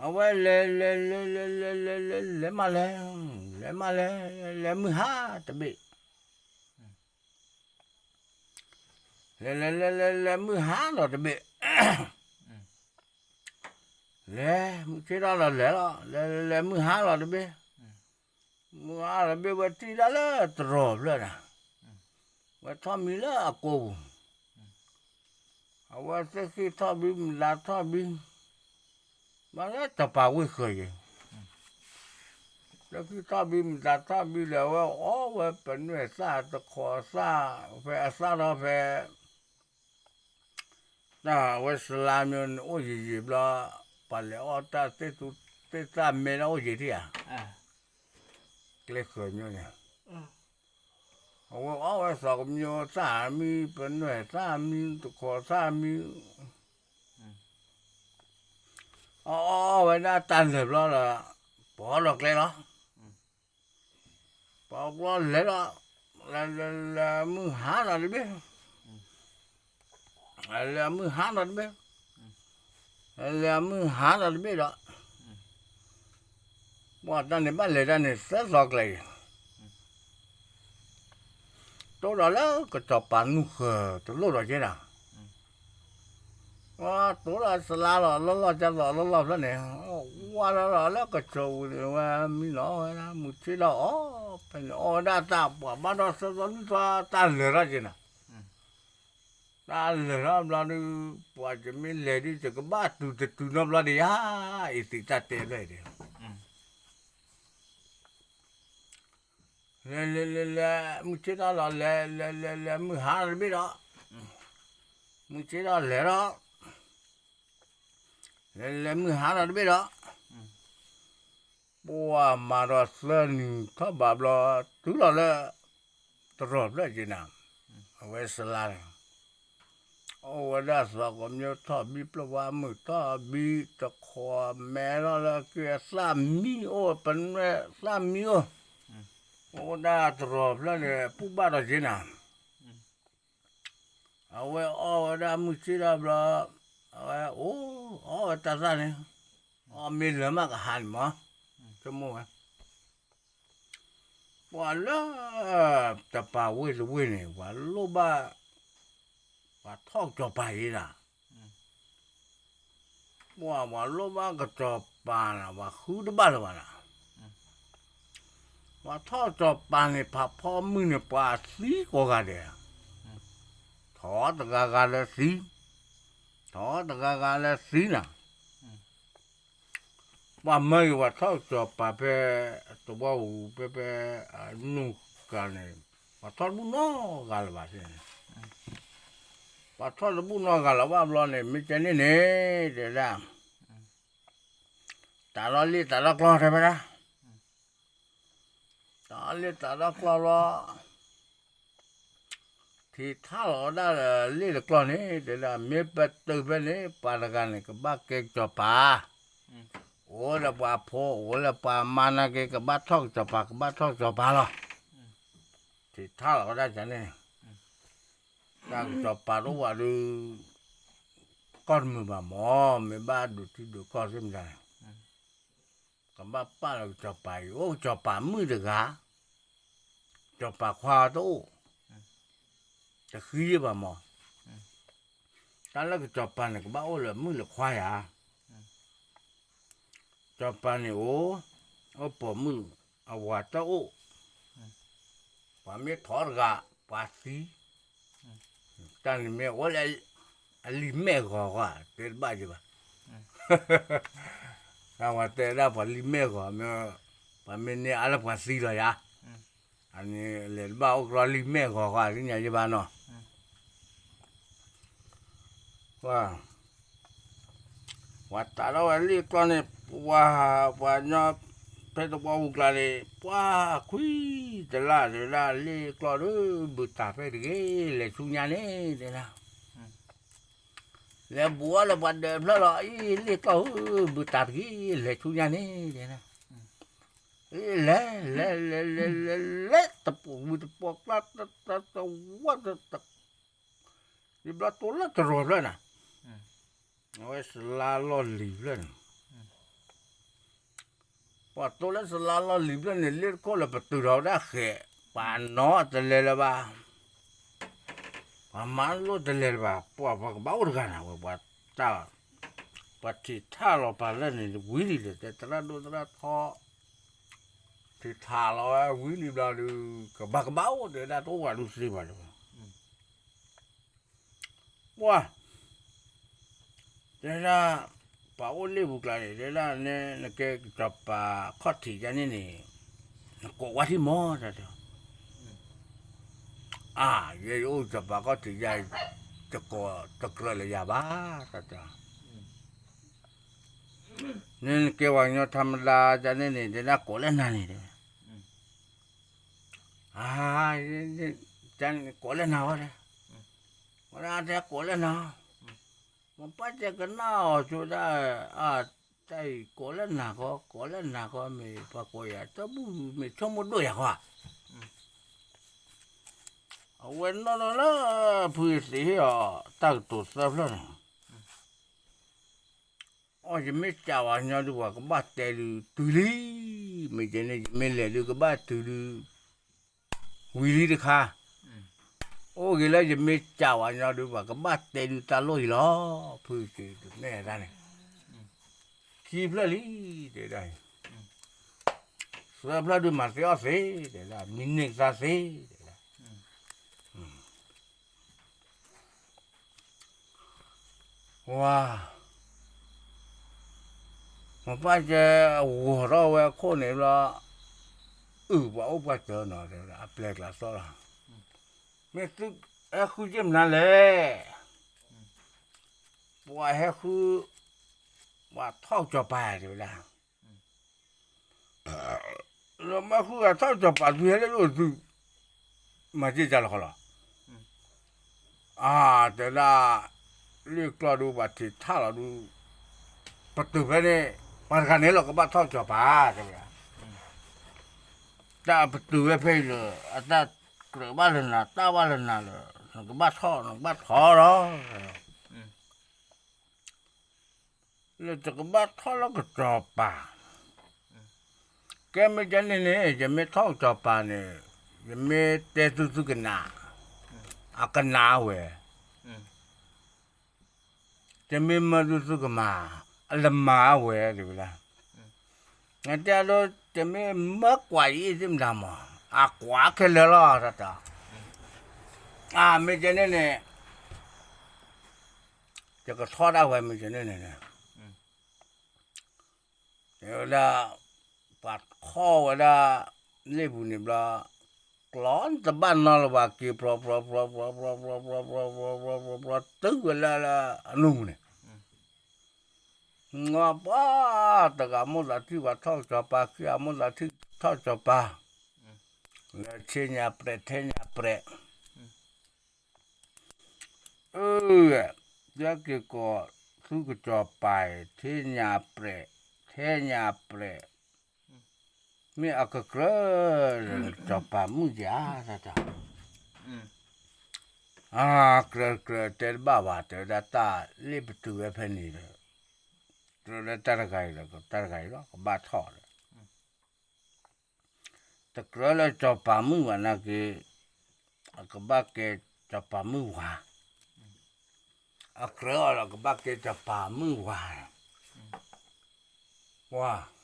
အဝဲလဲၤလဲၤလဲၤလဲၤလဲၤလဲၤလဲၤ လဲၤမးလဲၤ, လဲၤမုၢ်ဟါတဘ့ၣ် လဲၤလဲၤလဲၤလဲၤလဲၤမုၢ်ဟါလီၤတဘ့ၣ်, လဲၤမုၢ်ဆ့ၣ်ထီၣ်လီၤလဲၤလီၤ, လဲၤလဲၤလဲၤမုၢ်ဟါလီၤတဘ့ၣ်, မုၢ်ဟါလီၤတဘ့ၣ် ဝဲထံၣ်ဒၣ်လၢတရီၤဖျၢၣ်န့ၣ်, ဝဲထီၣ်မံလၢအကိာ်ပူၤ, အဝဲသ့ၣ်ဃံထီၣ်ဘံ မတၤထီၣ်ဘံ, ဘၣ်လၢစီၤပၤဝ့ၢ်ဃၢၤယဲၢ် သ့ၣ်ဃံထီၣ်ဘံ မတၤထီၣ်ဘံဒီး အဝဲအီၣ်ဝဲပနွဲၣ်သၣ်တခီသၣ်, ဖဲအသၣ်ထီၣ်ဖဲ တၢ်ဝဲစလါမ့ၢ်န့ၣ် အိၣ်ယံာ်ယံာ်ဘျီ, ပှၤလဲၤအီၣ်တၢ်သ့ၣ်သူသ့ၣ်သၣ်မဲလၢအိၣ်ယံာ်ထံၣ်ဧါ, ကျဲဃၢၤမ့ၢ်န့ၣ်, အဝဲအီၣ်ဝဲစီၤကမျိသၣ်မံ ပနွဲၣ်သၣ်မံ တခီသၣ်မံ အီၣ်အီၣ်ဝဲဒၣ်တၢ်လၢာ်ဘျီဒီး ပိာ်ဒီးကျဲလီၤ, ပိာ်ဘျီလဲၤဒီး လဲၤလဲၤလဲၤမုၢ်ဟါဒီးတဘ့ၣ်, လဲၤမုၢ်ဟါဒီးတဘ့ၣ်, လဲၤမုၢ်ဟါဒီးတဘ့ၣ်ဒီး ပှၤတၢ်န့ၣ်ဘၣ်လဲၤတၢ်န့ၣ်သၢသီကျဲအံၤ, တိၢ်ဒီးလၢကစီၤပၤနူၢ်ဃၢၤတလိၣ်ဒီးကဲဒၣ်, တိၢ်ဒီးစလါလီၤလီၢ်လီၢ် ကၢ်လီၤလီၢ်လီၢ်ဖျၢၣ်န့ၣ်, ဝါလီၤလီၤလၢကစီၤပၤန့ၣ် ဝဲမံလီၤဝဲဒၣ် မုၢ်ဆ့ၣ်ထီၣ်အီၣ် ဖဲန့ၣ်အီၣ်ဝဲဒၣ်တၢ် ပှၤဘၣ်ဒီးသၢသီလွံၢ်သီ တၢ်လၢာ်ထီၣ်က့ၤနၤ, တၢ်လၢာ်ထီၣ်ဘျီဒုး ပှၤယမ့ၢ်လဲၤဒုး ယကဘၣ်တုၤတတုၤနီတဘျီဒံးဧါ, အံၤသ့ၣ်တၢ်တဲဖျၢၣ်အံၤဒံး လဲၤလဲၤလဲၤလဲၤ မုၢ်ဆ့ၣ်ထီၣ်လီၤ လဲၤလဲၤလဲၤလဲၤ မုၢ်ဟါလီၤတဘ့ၣ်ဒီး, မုၢ်ဆ့ၣ်ထီၣ်လဲၤဒီး, လဲၤလဲၤမုၢ်ဟါလီၤတဘ့ၣ်ဒီး, ပှၤမၤဒီးသၢနံၤထီၣ်ဘးဘျီ တုၤလီၤလၢ တရီၤဖျၢၣ်က့ၤနၤ, အဝဲစလါန့ၣ် အိၣ်ဝဲဒၣ်သီကီမၠိထီၣ်ဘံ ပျိၢ်ဝါမုၣ်ထီၣ်ဘံ တခီမဲထီၣ်လၢက့ၤအသၣ်မံအိၣ် ပနွဲၣ်သၣ်မံအိၣ်, အိၣ်ဝဲဒၣ်တရီၤဖျၢၣ်န့ၣ် ပူၣ်ဘၣ်ဒီးက့ၤနၤ, အဝဲအီၣ်ဝဲဒၣ်မုၢ်ဆ့ၣ်ထီၣ်ဘျီ, အဝဲအိၣ်အီၣ်ဝဲတၢ်သၣ်န့ၣ်, အီၣ်မ့ၢ်လၢာ်မးကဟါန့ၣ်မး, ဆိကမိၣ်ဝဲ ပှၤလၢ တပၤဝ့ၢ်တဝ့ၢ်န့ၣ် ပှၤလိၣ်ဘၣ် ပှၤထီၣ်ကစီၤပၤယဲဒၣ်, ပှၤ ပှၤလိၣ်ဘၣ်ကစီၤပၤန့ၣ် ပှၤဃုတဘၣ်လၢၤဘၣ်နၤ, ပှၤထီၣ်ကစီၤပၤန့ၣ် ဖးဖီမုၢ်န့ၣ် ပှၤသံကိးဂၤဒဲး, ထီၣ်တဂၤဂၤလၢသံ, ထီၣ်တဂၤဂၤလၢသံနၤ ပှၤမၢက့ၤပှၤထီၣ်ကစီၤပၤဖဲ တဝီပူၤဖဲ ဖဲ အနူၢ်ကၤန့ၣ် ပှၤထီၣ်တဘူၣ်နီတဂၤလၢၤဘၣ်န့ၣ်, ပှၤထီၣ်တဘူၣ်နီတဂၤလၢၤဘၣ်ဘျီန့ၣ် မ့ၢ်ကဲန့ၣ်န့ၣ် တဲဒၣ် တၢ်လီၢ်လ့ၣ်တၢ်လီၢ်ကျီတဲဝဲဒၣ်, တၢ်လီၢ်လ့ၣ်တၢ်လီၢ်ကျီလီၤ, ထံၣ်ထါလီၤဝဲဒၣ်လၢလ့ၣ်တကျီၢ်န့ၣ် တဲဒၣ် မ့ၢ်ပတုာ်ဖဲန့ၣ် ပှၤတဂၤန့ၣ် ကဘၣ်ကဲကစီၤပၤ, အိၣ်လၢပှၤဖိ အိၣ်လၢပှၤမါနာ်က့ ကဘၣ်ထီၣ်ကစီၤပၤ ကဘၣ်ထီၣ်ကစီၤပၤလီၤ. ထံၣ်ထါလီၤဝဲဒၣ်န့ၣ်, တၢ်ကစီၤပၤတအိၣ်ဘၣ်ဒီး ကီၢ်တမုာ်ဘၣ်မၢ်, မ့ၢ်ဘၣ်ဒိးထံဒိးကီၢ်သ့ၣ်မတၤန့ၣ်, ကဘၣ်ပာ်လီၤကစီၤပၤအံၤ, အိၣ်ကစီၤပၤမုၣ်တဂၤ, ကစီၤပၤခွါတအိၣ်, တဃံဘၣ်မၢ်, တၢ်လၢကစီၤပၤန့ၣ် ကဘၣ်အိၣ်လၢမုၣ်လၢခွါယၤ, ကစီၤပၤန့ၣ်အိၣ်, အိၣ်ပိာ်မုၣ်, အဝၤတအိၣ်, ပှၤမ့ၢ်ထီၣ်တဂၤ, ပှၤသံ, တၢ်န့ၣ်မ့ၢ်အိၣ်လၢ အလံာ်မဲာ်ဂီၤဃီ, တဲတဘၣ်ယဘၣ်, တၢ်ဝဲတဲဒၣ်ပှၤလံာ်မဲာ်ဂီၤ, ပှၤမ့ၢ်န့ၢ်အါလၢပှၤသံလီၤယၤ, အန့ၣ်လဲၤတဘၣ်အိၣ်ကရီလံာ်မဲာ်ဂီၤဃီ သ့ၣ်ညါယဘၣ်နီၤ. ပှၤတၢ်ထီၣ်ဝဲလ့ၣ်ကျီၢ်န့ၣ်, ပှၤ, ပှၤညီ, ဖဲတပှၢ်ပူၤကျါန့ၣ် ပှၤခွံတလၢ်တဲဒၣ် လ့ၣ်ကျီၢ်ဧၢ, ဘုတၢ်ဖဲတဂ့ၤ, လဲၤဆူညါန့ၣ်တဲဒၣ်, လဲၤဘူးအီၤလၢပှၤဒၢးဖျၢၣ်လီၤ, အံၤလ့ၣ်ကျီၢ်ဧၢ, ဘုတၢ်တဂ့ၤ, လဲၤဆူညါန့ၣ်တဲဒၣ်, လဲၤ, လဲၤ, လဲၤ, လဲၤ, လဲၤ, လဲၤ, လဲၤ, တပူၤဝံၤတပူၤကျါ, တဝီတ ဒ်ဘျီတိလၢတရီၤဖျၢၣ်န့ၣ်, အဝဲစလါလီၢ်လံၤဖျၢၣ်န့ၣ်, ပှၤတိလၢစလါလီၢ်လံၤဖျၢၣ်န့ၣ် လ့ၣ်တခိၣ်လၢပတုာ်ထီၣ်ဝဲဒၣ်ဃဲး, ပှၤနီတလဲၤလၢၤဘၣ်, ပှၤမၤလိတလဲၤလၢၤဘၣ်, ပှၤ, ပှၤကဘၣ်အိၣ်တဂၤန့ၣ်ဝဲ, ပှၤတၢ်, ပှၤထံၣ်ထါလီၤပာ်လၢန့ၣ် ဝံၤလံဒီး တဲသရၣ်ဒိၣ်သရၣ်ထီ, ထံၣ်ထါလီၤဝဲဝံၤလံဘျီဒီး ကဘၣ်ကဘၣ်အိၣ်တဲဒၣ် တအိၣ်ဝဲဒုးသ့ဘၣ်ဒီး ပှၤ, တဲဒၣ်, ပှၤအိၣ်လ့ၣ်ပူၤကျါန့ၣ် တဲဒၣ်, နကဲကစီၤပၤခီၣ်ထံးယါန့ၣ်န့ၣ်, နကိးဝဲထံမီၢ်, တၢ်တဲ, အါ, ယဲယအိၣ်ကစီၤပၤခီၣ်ထံးယါ, တကိးတကြၢးလၢယၤဘၣ်, တၢ်တဲ, နကဲပှၤကညီထါမဒါယါန့ၣ်န့ၣ် တဲဒၣ်ကိးလၢနၤန့ၣ်တဲ, အါ, ကိးလၢနၤဝဲတဲ, ဝဲဒၣ်တဲကိးလၢနၤ, မပၢ်တဲကနၣ်အီၤဆိဒၣ်, အါ, တၢ်အံၤကိးလၢနၤဃီ, ကိးလၢနၤဃီ မ့ၢ်ပှၤကိးယၤ တၢ်ဘူၣ်မ့ၢ်ဆိကမိၣ်ဒိၣ်ယၤဃီဧါ, အဝဲနီၢ်နီၢ်လၢ ဖုသ့ၣ်ဟ့ၣ်အီၤ တၢ်ကတိၤသၢဖျၢၣ်န့ၣ်, အီ ယမ့ၢ်စံးဝဲညီဒုး ပှၤကဘၣ်တဲဒုးတုၤလံ, မ့ၢ်ကဲန့ၣ် ယမ့ၢ်လဲၤဒုးကဘၣ်တုၤဒုး, ဝံၤလံတခါ, အိၣ်ဂ့ၤလၢယမ့ၢ်စံးဝဲညီဒုး ပှၤကဘၣ်တဲဒုးတၢ်လိၣ်အံၤလီၤ, ဖုသ့ၣ်တမ့ၢ်ဒၣ်န့ၣ်, ခံဖျၢၣ်လံ, တဲဒၣ်, သၢဖျၢၣ်ဒုးမၤသ့အီၣ်သ့, တဲဒၣ် မံန့ၢ်သးသ့, တဲဒၣ် ဝါ, မပၢ်ကဲအဂီၤထီၣ်ဝဲအခိၣ်န့ၣ်ဘျီ, အုၣ်ပှၤအိၣ်ပှၤတၢၤနီၤ တဲဝဲဒၣ် အပျဲၢ်ကျါသီၣ်လီၤ, မ့ၢ်သုဟဲဃုယ့ၢ်မနုၤလဲၣ်, ပှၤဟဲဃု, ပှၤထီၣ်ကစီၤပၤ တဲဝဲဒၣ် လၢမ့ၢ်ဃုဂၤထီၣ်ကစီၤပၤ သုဟဲလၢယအိၣ်သု, မၤစ့ၢ်ကီးလီၤခီလီၤ, အါ, တဲဒၣ်, လ့ၣ်ကျီၢ်ဒုး ပှၤထံးထါလီၤဒုး, ပတုာ်ဖဲန့ၣ်, ပှၤတဂၤန့ၣ်လီၤ ကဘၣ်ထီၣ်ကစီၤပၤ တဲဝဲဒၣ်, တၢ်ပတုာ်ဝဲဖဲအံၤလၢ အတၢ်ကြၢးဘၣ်လၢနၤ တၢ်ဘၣ်လၢနၤလၢ နကဘၣ်ထီၣ် နကဘၣ်ထီၣ်လီၤ လၢတကဘၣ်ထီၣ်လၢကစီၤပၤ, ကဲမ့ၢ်ကဲန့ၣ်န့ၣ် ယမ့ၢ်ထီၣ်ကစီၤပၤန့ၣ်, ယမ့ၢ်တဲသုသုကနၣ်, အကနၣ်ဝဲ, တမ့ၢ်မၢသုသုကမၤ, အလၢမၤဝဲ တဲဝဲဒၣ်, နတဲအဒိ တမ့ၢ်မၢကွၢ်အံၤသ့ၣ်မတၤမး, အကွၢ်ခဲလၢာ်လီၤ တၢ်တၢ်, အမ့ၢ်ကဲန့ၣ်န့ၣ် ယကထီၣ်ဒၣ်ဝဲမ့ၢ်ကဲန့ၣ်န့ၣ်, တဲဝဲဒၣ်, ပှၤထီၣ်ဝဲဒၣ်, လ့ၣ်ပူၤန့ၣ်ဘျီ, ကျီတဘၣ်နီလၢၤဘၣ် က့ၤပြီပြီပြီပြီပြီပြီပြီပြီပြီပြီပြီပြီ တုၤဝဲလၢအနူၢ်ပူၤန့ၣ်, ပှၤတဂၤမိၣ်သးထံၣ်ပှၤထီၣ်စီၤပၤ ခံဂၤမိၣ်သးထံၣ်ထီၣ်စီၤပၤ, လၢဆ့ညါပြဲး ထဲညါပြဲး, အၢ, ကဲက့ၤကိး သူကစီၤပၤအံၤ ထဲညါပြဲး ထဲညါပြဲး, မ့ၢ်အကကြၢး စီၤပၤမုၣ်ဧါ, တၢ် အကြၢးကြၢးတဲတဘၣ်ဘၣ် တဲဝဲဒၣ် တၢ်လ့ၣ်ပတုာ်ဝဲဖဲန့ၣ်ဒီး, ကြၢးလၢတၢ်တဂၤအံၤဒီး တၢ်တဂၤအံၤလီၤ ကဘၣ်ထီၣ်ဒီး, တကြၢးလၢစီၤပၤမုၣ်ဘၣ်နာ်က့ၤ, အကဘၣ်ကဲစီၤပၤမုၣ်ဝၤ, အကြၢးအီၤဒီးကဘၣ်ကဲစီၤပၤမုၣ်ဝၤ, ပှၤ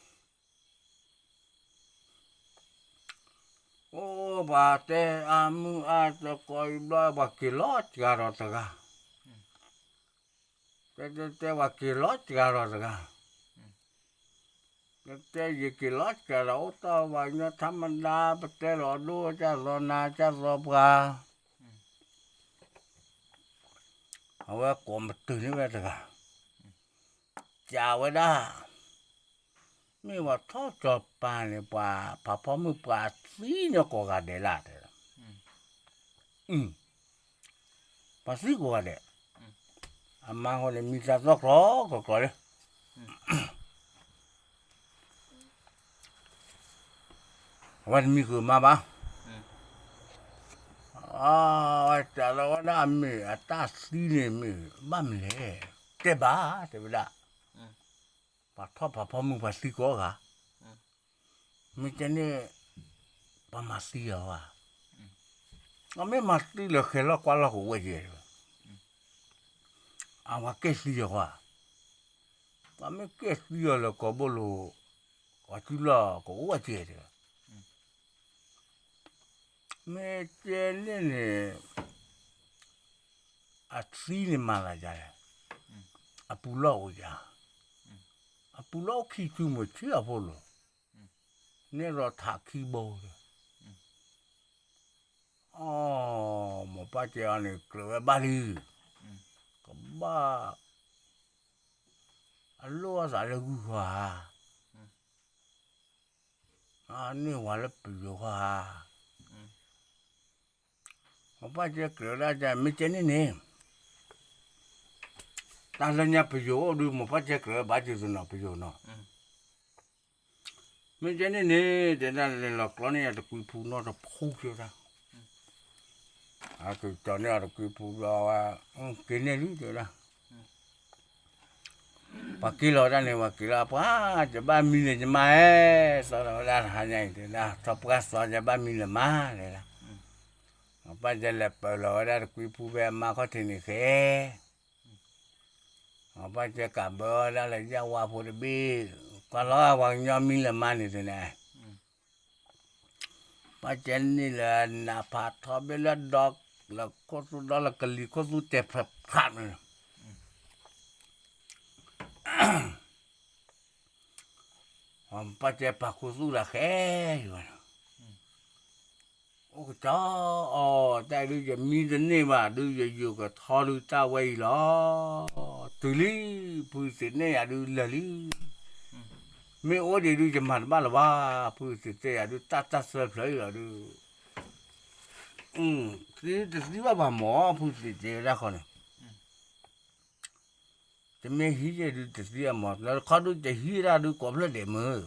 အိၣ်ပှၤတဲအါမုၢ်အါတကိးအံၤဘျီ ပှၤက့ၤလီၤစှၤဒီးတဂၤ, တဲတဲတဲ ပှၤက့ၤလီၤစှၤဒီးတဂၤ, တဲတဲ ယက့ၤလီၤစှၤဒီး အိၣ်တ့ၢ်ဝဲညီထါမဒါ ပတဲလီၤဒိၣ်ကၢ်သီနၤကၢ်သီပှၤ, အဝဲကိးမတုၤန့ၢ်ဝဲတဂၤ, ကးဝဲဒၣ် မ့ၢ်ပှၤထီၣ်စီၤပၤန့ၣ် ပှၤဖးဖီမုၢ်ပှၤသံန့ၣ်ကိးဂၤဒဲးလၢ်တဲ, ပှၤသံကိးဂၤဒဲး, အမါဃိန့ၣ် မံသးသီၣ်ကျီကကျီလံ, အဝဲတမံဃုာ်မါဘၣ်, အဝဲစးလီၤဝဲဒၣ်အမ့ၢ်အတၢ်သံန့ၣ်မ့ၢ်ဘၣ်မနုၤလဲၣ်, တဲဘၣ်တဲဝဲဒၣ် ပှၤထီၣ်ဖးဖီမုၢ်ပှၤသံကိးဂၤ, မ့ၢ်တဲန့ၣ် ပှၤမၤသံအီၤဧါ, အမ့ၢ်မၤသံလၢဃဲၤလီၢ်ကွၢ်လီၢ်ကအိၣ်ဝဲကဲ, အဝဲကဲသံအီၤဧါ, ပှၤမ့ၢ်ကဲသံအီၤလၢကီၢ်ဘိလိၤ, ပှၤစုလီၢ်ကအိၣ်ဝဲကဲတဲ မ့ၢ်တဲန့ၣ်န့ၣ် အသံန့ၣ်မၤသးဒ်လဲၣ်, အပူၤလီၢ်အိၣ်ယၤ, အပူၤလီၢ်အိၣ်ခံစုမုၢ်ဆ့အဖိလိၤ, န့ၣ်ဒီးထးခံဘိဒီး, အီ, မိၢ်ပၢ်ကဲအီၤန့ၣ် ကြၢးဝဲဘၣ်လံ, ကဘၣ် အလိၣ်အသးလၢဂုၢ်ဃီဧါ, အန့ၢ်ဝၤလၢပယိၤဃီဧါ, မိၢ်ပၢ်ကဲကြၢးဒၣ်ကဲ မ့ၢ်ကဲန့ၣ်န့ၣ်, တၢ်လၢညါပယိၤအိၣ်ဒုး မိၢ်ပၢ်ကဲကြၢးဘၣ်က့ၤသနီၤပယိၤနီၤ, မ့ၢ်ကဲန့ၣ်န့ၣ် တဲဒၣ်လဲၤလီၤကျီန့ၢ်ယၤတကွံဖူနီတဖူကဲဒၣ်, အကကၠီၤန့ၢ်အီၤတကွံဖူဘျီဝဲ, က့ၤန့ၢ်လံတဲဝဲဒၣ် ပှၤက့ၤလီၤဝဲဒၣ်န့ၣ် ပှၤက့ၤလီၤ ပှၤ ယဘၣ်မံလၢယမါဧၢ, သီလီၤဝဲဒၣ်တဟါညါအံၤတဲဒၣ် ထီၣ်ပှၢ်သီယဘၣ်မံလၢမါတဲဒၣ်, မိၢ်ပၢ်ကဲလဲၤပၢၤလီၤဝဲဒၣ်တကွံဖူဖဲအမါခီၣ်ထံးန့ၣ်ဃဲ, မိၢ်ပၢ်ကဲကးဘၢဝဲဒၣ်လၢယၢ်ဝါဖိတဘ့ၣ်, ကွၢ်လီၤပှၤကညီမံလၢမါန့ၣ်တဲန့ၣ် ပၢ်ကဲန့ၣ်လၢနးဖးထီဘ့ၣ်လၢဒီး, လၢခိၣ်သူဒီးလၢကလံၤခိၣ်သူတဲာ်ဖးဖးန့ၣ်, ပၢ်ကဲပာ်ခူသူၣ်ဒီးဃဲ, အိၣ်ကတီၤအီၤ တၢ်အံၤဒုးယမံတန့ၢ်ဘၣ်ဒုးယယိာ်ကထီဒုးတၢ်ဝဲအံၤလီၤ, တုၤလံ, ဖုသ့ၣ်နဲၣ်ယၤဒုးလၢာ်လံ, မ့ၢ်အိၣ်ဒံးဒုးယမၤတဘၣ်လၢၤဘၣ်, ဖုသ့ၣ်တဲယၤဒုးတၢ်တၢ်ဆၢဖျၢၣ်အံၤလီၤဒုး, သံတသံဘၣ်ပှၤမၢ် ဖုသ့ၣ်တဲဝဲဒၣ်ဃီန့ၣ်, တမ့ၢ်ဟံးယဲၢ်ဒုးတသံအမၢ် လၢတခီဒုးတဟံးဒၣ်ဒုးကိးဖျၢၣ်ဒဲးမုၢ်,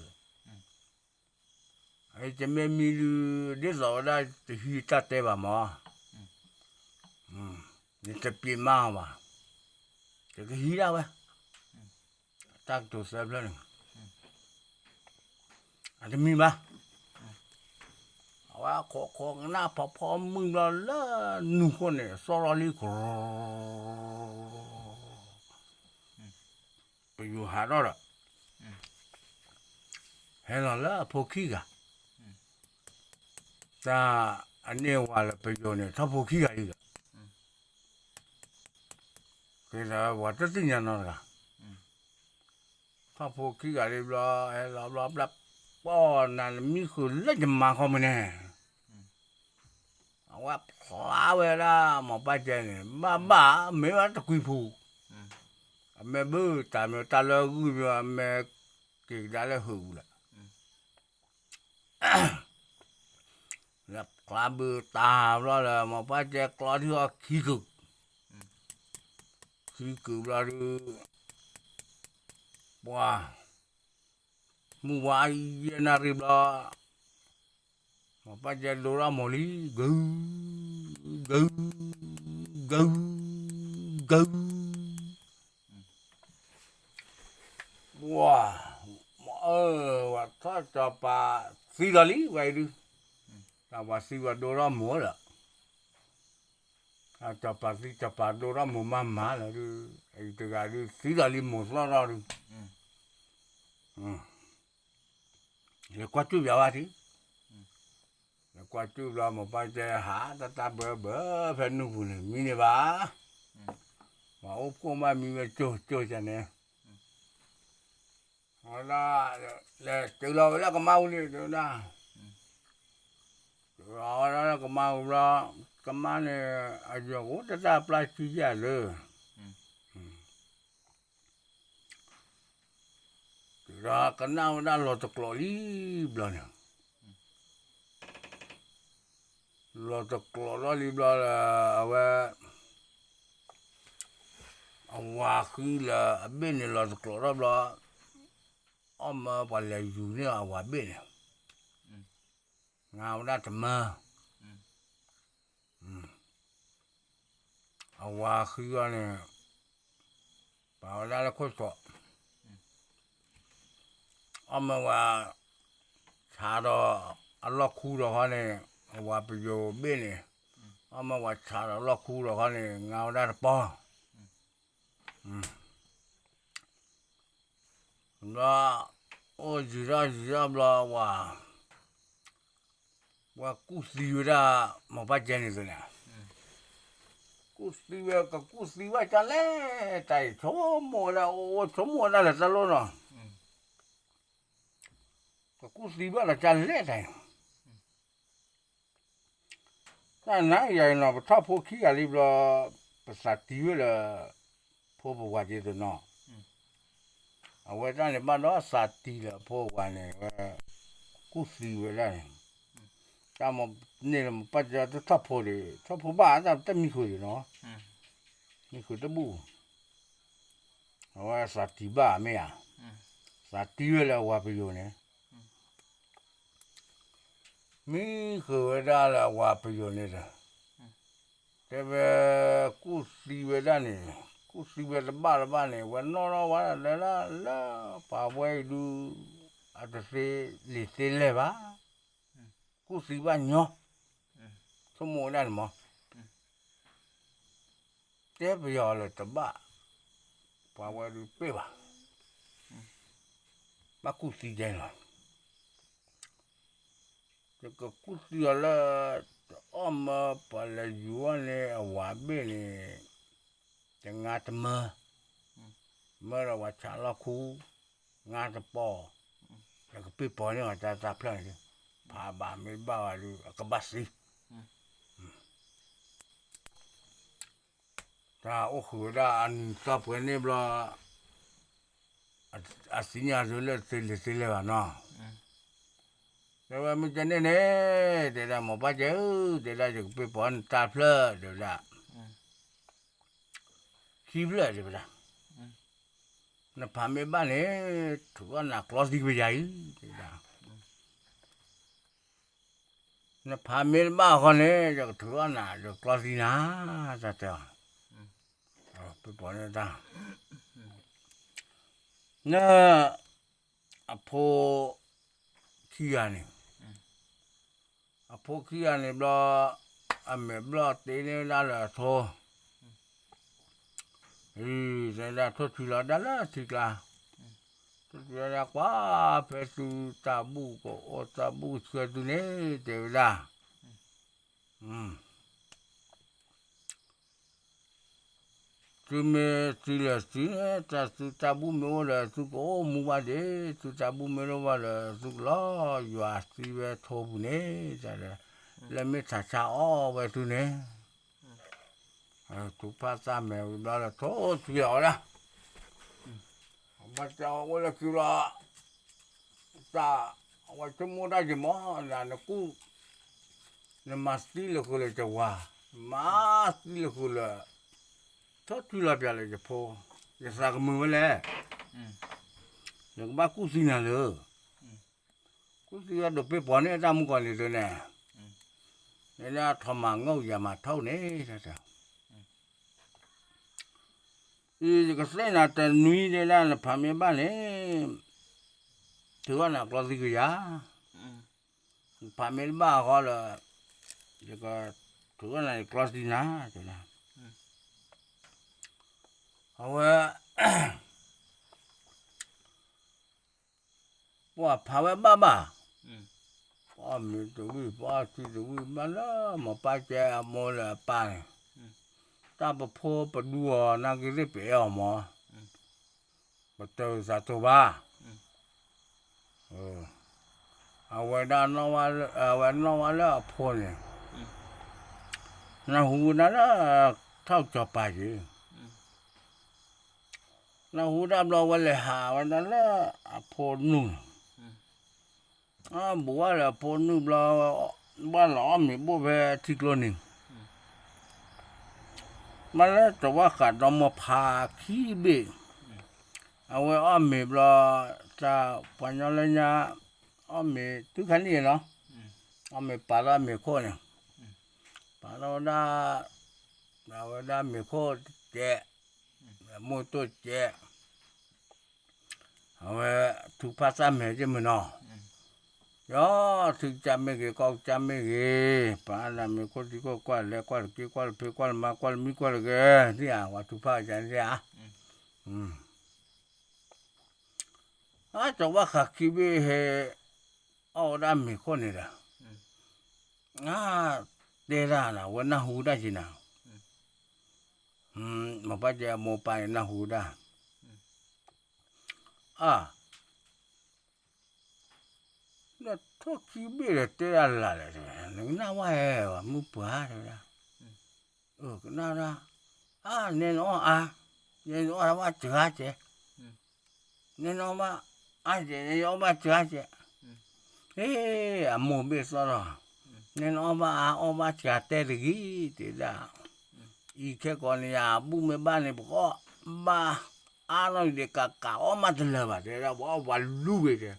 တမ့ၢ်မံဒုး ဒ်သိးဝဲဒၣ်တဟံးတၢ်တဲဘၣ်မၢ်, ယတပျံၤမးဘၣ်, ယကဟံးဒၣ်ဝဲ, တၢ်ကတိၤသၢဖျၢၣ်န့ၣ် အတမံဘၣ်, အဝဲခိးခိးကနၣ်ဖီဖီမုၢ်ဘျီလၢနူၤဃိန့ၣ် စီၣ်လီၤလံကရူၤ, ပယိၤဟးထီၣ်ဒီး ဟဲလီၤလၢအဖိခံဂၤ, တၢ်အန့ၢ်ဝၤလၢပယိၤန့ၣ် ထီၣ်ဖိခံဂၤလံဒီး, ကဲဒီးပှၤတသ့ၣ်ညါနီတဂၤ ထီၣ်ဖိခံဂၤလံဘျီ ဟဲလီၤဘျီဘျၣ်, ပှၤနၤနမံဃုာ်လၢယမါခီမ့ၢ်န့ၣ်, အဝဲဖျါဝဲဒၣ်မိၢ်ပၢ်ကဲန့ၣ် ဘၣ်ဘၣ်မ့ၢ်ဝဲတကွံဖူ, အ မ့ၢ်ဘုတၢ်မ့ၢ်တၢ်လၢဂုၢ်မ့ၢ် မ့ၢ်က့ၤကဒါလၢဟုးပူၤလၢ လၢကျါဘုတၢ်ဘျီလၢ မိၢ်ပၢ်ကဲကျီထံအီၤခံကုာ်, ခံကုာ်ဘျီဒုး ပှၤ မုၢ်ဝါယဲၢ်နၣ်ရံၣ်ဘျီ မိၢ်ပၢ်ကဲဒိထီၣ်မိၢ်လံ ကုာ် ကုာ် ကုာ် ကုာ် ပှၤ မ့ၢ်အၢ ဝဲထီၣ်စီၤပၤသံဒီးလံ ဝဲအံၤဒုး, တၢ်ပှၤသံဝဲဒိထီၣ်မိၢ်လီၤ, စီၤပၤသံစီၤပၤဒိထီၣ်မိၢ်မးမးလီၤဒုး, အံၤတဂၤဒုးသံဒီးလံမိၢ်သီၣ်ထီၣ်ဒုး, လဲၤကွၢ်စူၣ်ပၠးဝဲထံ လဲၤကွၢ်စူၣ်ဘျီ မိၢ်ပၢ်ကဲဟးတၢ်တၢ်ဘၢဘၢဖဲနုၢ်ပူၤန့ၣ် မံန့ၢ်ဘၣ်, ပှၤအိၣ်ဖှိၣ်မးမံဝဲကၠိကၠိကန့ၣ်, ဝဲဒၣ် လဲၤတုၤလီၤဝဲလၢကမါပူၤန့ၣ် တဲဝဲဒၣ်, တုၤလီၤဝဲဒၣ်လၢကမါပူၤဘျီ ကမါန့ၣ် အယီၤကအိၣ်တၢ်တၢ်ပျၢ်ဆံယဲၢ်လၢ တုၤဒီးကနၣ်ဝဲဒၣ်လီၤတကျိးလံဘျီန့ၣ်, လီၤတကျိးထီၣ်လံဘျီလၢ အဝဲ အဝၤဃံလၢအဘ့ၣ်န့ၣ် လီၤတကျိးထီၣ်ဘျီ အီၣ်မၢပှၤလဲၤယူၤန့ၢ်အဝၤဘ့ၣ်န့ၣ်, ငါဝဲဒၣ်တမၢ အဝၤဃံအီၤန့ၣ် ပာ်ဝဲဒၣ်လၢခိၣ်သီး, အီၣ်မၢဝဲ ဆးဒီးအလီၢ်ခူဒီးခီန့ၣ်, အဝၤပယိၤဘ့ၣ်န့ၣ်, အီၣ်မၢဝဲဆးဒီးအလီၢ်ခူဒီးခီန့ၣ် ငါဝဲဒၣ်တပီၢ် ဘျီ အိၣ်ယံာ်ထီၣ်ယံာ်ထီၣ်ဘျီ ဝၤ ဝဲကူၣ်သံဝဲဒၣ် မိၢ်ပၢ်ကဲန့ၣ်သ့ၣ်န့ၣ်, ကူၣ်သံဝဲ ကကူၣ်သံဝဲဒ်လဲၣ် တၢ်အံၤ ဆိကမိၣ်ဝဲဒၣ် အိၣ်ဆိကမိၣ်ဝဲဒၣ်လၢတၢ်လိၣ်နီၤ, ကကူၣ်သံဘၣ်ဒီးဒ်လဲၣ်တၢ်အံၤ တၢ်နၤယၤအံၤနီၤ ပထီၣ်ဖိခံဂၤလံဘျီ ပသးတံၢ်ဝဲလၢ ဖိပဝၤဒ်သိးနီၤ, အဝဲတၢ်န့ၣ်ဘၣ်ဒီးသးတံၢ်လၢဖိဝၤန့ၣ် ဝဲ ကူၣ်သံဝဲဒၣ်န့ၣ်, တၢ်မ့ၢ်န့ၣ်မ့ၢ်ပၢ်ကဲတထီၣ်ဖိဒီး ထီၣ်ဖိဘၣ်တၢ်တမံၤဃုာ်ဒံးနီၤ, မံၤဃုာ်တဘူၣ်, အဝဲသးတံၢ်ဘၣ်မ့ၢ်ဧါ, သးတံၢ်ဝဲလၢအဝၤပယိၤန့ၣ် မံဃုာ်ဝဲဒၣ်လၢအဝၤပယိၤန့ၣ်ဒီး, တဲဝဲ ကူၣ်သံဝဲဒၣ်န့ၣ်, ကူၣ်သံဝဲတဘၣ်တဘၣ်န့ၣ် ဝဲနီၣ်ထီၣ်ဝဲဒၣ်လၢ လၢပှၤဝဲအံၤဒုး အတသ့လံာ်သ့လဲၢ်ဘၣ်, ကူၣ်သံဘၣ်ညီ, ဆိကမိၣ်ဝဲဒၣ်န့ၣ်မး တဲပယီၤလၢတဘၣ်, ပှၤဝဲဒုးပ့ၢ်ဘၣ်, ဘၣ်ကူၣ်သံဒဲးလီၤ, ယကကူၣ်သံအီၤလၢ တအီၣ်မၢပှၤလဲၤယူၤအီၤန့ၣ် အဝၤဘ့ၣ်န့ၣ်, တငါတမၢ, မၢဒီးဝၤဆးလီၢ်ခူ, ငါတပီၢ်, ယကပ့ၢ်ပိာ်န့ၢ်အီၤတၢ်တၢ်ဖျၢၣ်န့ၣ်, ဖးဘၣ်မ့ၢ်ဘၣ်ဝဲဒုး အကဘၣ်သံ တၢ်အိၣ်ဃုာ်ဝဲဒၣ်အနံၤသီပှဲၤန့ၣ်ဘျီ, အသ့ၣ်ညါဒုးလၢသ့လံာ်သ့လဲၢ်ဘၣ်နီၤ, တဲဝဲမ့ၢ်ကဲန့ၣ်န့ၣ်, တဲဒၣ်မိၢ်ပၢ်ကဲဧၢ, တဲဒၣ်ယကပ့ၢ်ပိာ်နတၢ်ဖျၢၣ် တဲဝဲဒၣ်, ခံဖျၢၣ်တဲဝဲဒၣ်, နဖးမ့ၢ်ဘၣ်န့ၣ်, ထုးထီၣ်နၤကျီသံဝဲယၤအံၤ, တဲဒၣ် နဖးမ့ၢ်တဘၣ်အဃိန့ၣ် ယကထုးထီၣ်နၤ ယကကျီသံနၤ, တၢ်တဲအီၤ, ပပှၤန့ၣ်တၢ်, န အဖိ ခံဂၤန့ၣ်, အဖိခံဂၤန့ၣ်ဘျီ, အမဲာ်ဘျီၣ်တ့န့ၢ်ဝဲဒၣ်လၢအထိ တဲဝဲဒၣ်ထိၣ်ထံလီၤဒၣ်လၢထံကျါ, ထိၣ်ထံလီၤဒၣ်ကွၢ်ဖဲသုတၢ်ဘူၣ်ကအိၣ်တၢ်ဘူၣ်ဆှၢသုန့ၣ် တဲဝဲဒၣ်, သုမ့ၢ်သုလဲၤသုန့ၣ် တၢ်သုတၢ်ဘူၣ်မ့ၢ်အိၣ်ဒီး သုကအိၣ်မူဘၣ်ဒံး, သုတၢ်ဘူၣ်မ့ၢ်တအိၣ်ဘၣ်ဒီး သုကလီၤယွၤသံဝဲထိပူၤန့ၣ်, တၢ်ဒီး လၢမ့ၢ်ထးဆါအီၣ်ဝဲသုန့ၣ် ထုးဖးသးမဲာ်ဝံၤဘျီဒီး ထိၣ်ထံလီၤဝဲဒၣ်, ပှၤတဲအီၤအိၣ်လၢခံလီၤ, တၢ်, အဝဲဆိကမိၣ်တၢ်က့ၤမီၢ် နကူၣ်, နမၤသံလၢာ်ဃုာ်လၢာ်ကဝၤ, နမၤသံလၢာ်ဃုာ်လၢာ်, ထီၣ်ထွံလီၤပျးလၢယဖိ, ယသးကမုာ်ဝဲလဲၣ်, ယကဘၣ်ကူၣ်သံနၤလၢာ်, ကူၣ်သံဝဲဒိးပ့ၢ်ပီၤန့ၢ်တၢ်မူကီၢ်န့ၣ်သုန့ၣ်, နဒၣ်ထီၣ်မၤငီၢ်ယၤမၤထီၣ်န့ၣ်, အံၤ ယကသ့ၣ်နၤတနွံဒၣ် နဖးမ့ၢ်ဘၣ်န့ၣ်, ထုးထီၣ်နၤကျီသံကယၤ, နဖးမ့ၢ်တဘၣ်အဃိဒီး, ယက, ထုးထီၣ်နၤယကျီသံနၤ, တဲဒၣ်, အဝဲ ပှၤဖးဝဲဘၣ်ဘၣ်, ပှၤမ့ၢ်တဝံၣ် ပှၤထံတဝံၣ် ဘၣ်လၢမိၢ်ပၢ်ကဲအမိၢ်လၢအပၢ်န့ၣ်, တၢ်ပဖိပဒူအီၤ နာ်က့သ့ၣ်ပအဲၣ်အီၤမီၢ်, ပတၢ်သးတိၢ်ဘၣ်, အဝဲဒၣ်, အဝဲနီၣ်ဝဲလၢအဖိန့ၣ်, နၢ်ဟူဝဲဒၣ်လၢ, ထီၣ်ကၠီၤပၤက့ၤ နၢ်ဟူတၢ်ဘျီဝဲလဲၤဟးဝဲဒၣ်လၢအဖိနုၢ်, အဘူးဝဲလၢအဖိနုၢ်ဘျီ, ဘၣ်လီၤအီၣ်မ့ၤဘိၣ်ဖဲထံကျိန့ၣ်, မ့ၢ်လၢတဝၢ်ဃးဒီးမိၢ်ဖးခံဘ့ၣ်, အဝဲအီၣ်မ့ၤဘျီ, တၢ်ပှၤညီလၢညါ, အီၣ်မ့ၤတုၤခါန့ၣ်လီၤ, အီၣ်မ့ၤပာ်လီၤအမ့ၤခိၣ်န့ၣ်, ပာ်လီၤဝဲဒၣ်, အဝဲဒၣ်မ့ၤခိၣ်တကဲး, မိၢ်တိၢ်ကဲး, အဝဲ, ထုကဖၣ်သၣ်မဲာ်က့မုၢ်နီၤ, ယထုကစၢ်မ့ၢ်ဂ့ၤ ကီၢ်ကစၢ်မ့ၢ်ဂ့ၤ, ပာ်လၢမ့ၤခိၣ်ထံခိၣ်ကွၢ်လဲၤကွၢ်တက့ၢ်ကွၢ်တဖ့ကွၢ်လၢမါကွၢ်လၢမံကွၢ်တဂ့ၤ, သ့ၣ်ဧါ ပှၤထုကဖၣ်ကန့ၣ်ဧါ, အတဝၢ်ဃးခံဘ့ၣ်ဟဲ, အီၣ်ဝဲဒၣ်မ့ၤခိၣ်န့ၣ်ဒီး, အ, တဲဒၣ်နၤ ဝဲနၢ်ဟူတၢ်က့ၤနၤ, မိၢ်ပၢ်ကဲအမိၢ်ပၢ်န့ၣ်နၢ်ဟူတၢ်, အ, ဒီးထိၣ်ခံဘ့ၣ်ဒီးတဲဒၣ်လၢ်လၢ်, နကနၣ်ဝဲဧါ မုၢ်ပှၢ်တဲဝဲဒၣ်, ကနၣ်ဒၣ်, အါ နဲနအီၣ်အါ, နဲနအီၣ်ဝဲစှၤကဲး, နဲနအီၣ်ဘၣ်အါကဲး နဲနအီၣ်ဘၣ်စှၤကဲး, ဟ့ၣ် အမိၢ်ဘ့ၣ်သီၣ်လီၤ, နဲနအီၣ်ဘၣ်အါအီၣ်ဘၣ်စှၤတဲတဂ့ၤ တဲဒၣ်, အံၤခဲကိာ်န့ၣ်ယၤ ဘူၣ်မ့ၢ်ဘၣ်န့ၣ် ပကအီၣ်ဘၣ်အါနီၢ်ဒံး ကးကအီၣ်မးတလၢာ်ဘၣ် တဲဒၣ် ပအီၣ်ပှၤလူၤဝဲတဲ,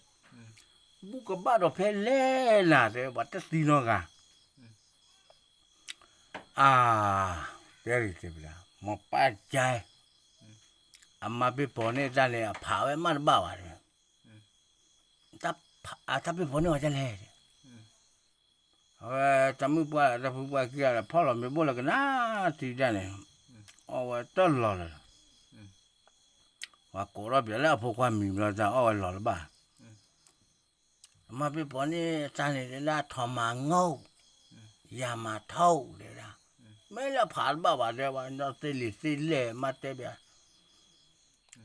ဘူၣ်ကဘၣ်ဒီးဖဲလဲၣ်နၤ တဲ ပှၤတသံနီတဂၤ, အါ, တဲဒ်တဲဝဲဒၣ် မိၢ်ပၢ်ကဲ, အမါပ့ၢ်ဖီန့ၢ်တၢ်န့ၣ် အဖးဝဲမးတဘၣ်ဘၣ်တဲ, အတၢ်ပ့ၢ်ဖီန့ၢ်အီၤဒ်လဲၣ်တဲ, အဝဲတၢ်မုၣ်ပှၢ် တၢ်ဖုပှၢ်ခံဂၤဒီး ဖီၣ်လီၤမ့ၤဘိၣ်လၢကနၣ်ထံတၢ်န့ၣ်, အီၣ်ဝဲတၢ်လီၤလၢၤလီၤ, ပှၤကိးထီၣ်ပှၤလၢအဖိခွါမံၤဘျီတၢ်အီၣ်ဝဲလီၤလၢၤဘၣ်, အမါပ့ၢ်ဖီန့ၢ်တၢ်န့ၣ် တဲဒၣ်ထီၣ်မၤငိၢ်, ယၤမၤထီၣ်တဲဒၣ်, မ့ၢ်လၢဖးတဘၣ်ဘၣ်တဲ ပှၤညီသ့လံာ်သ့လဲၢ်မးတဲဘၣ်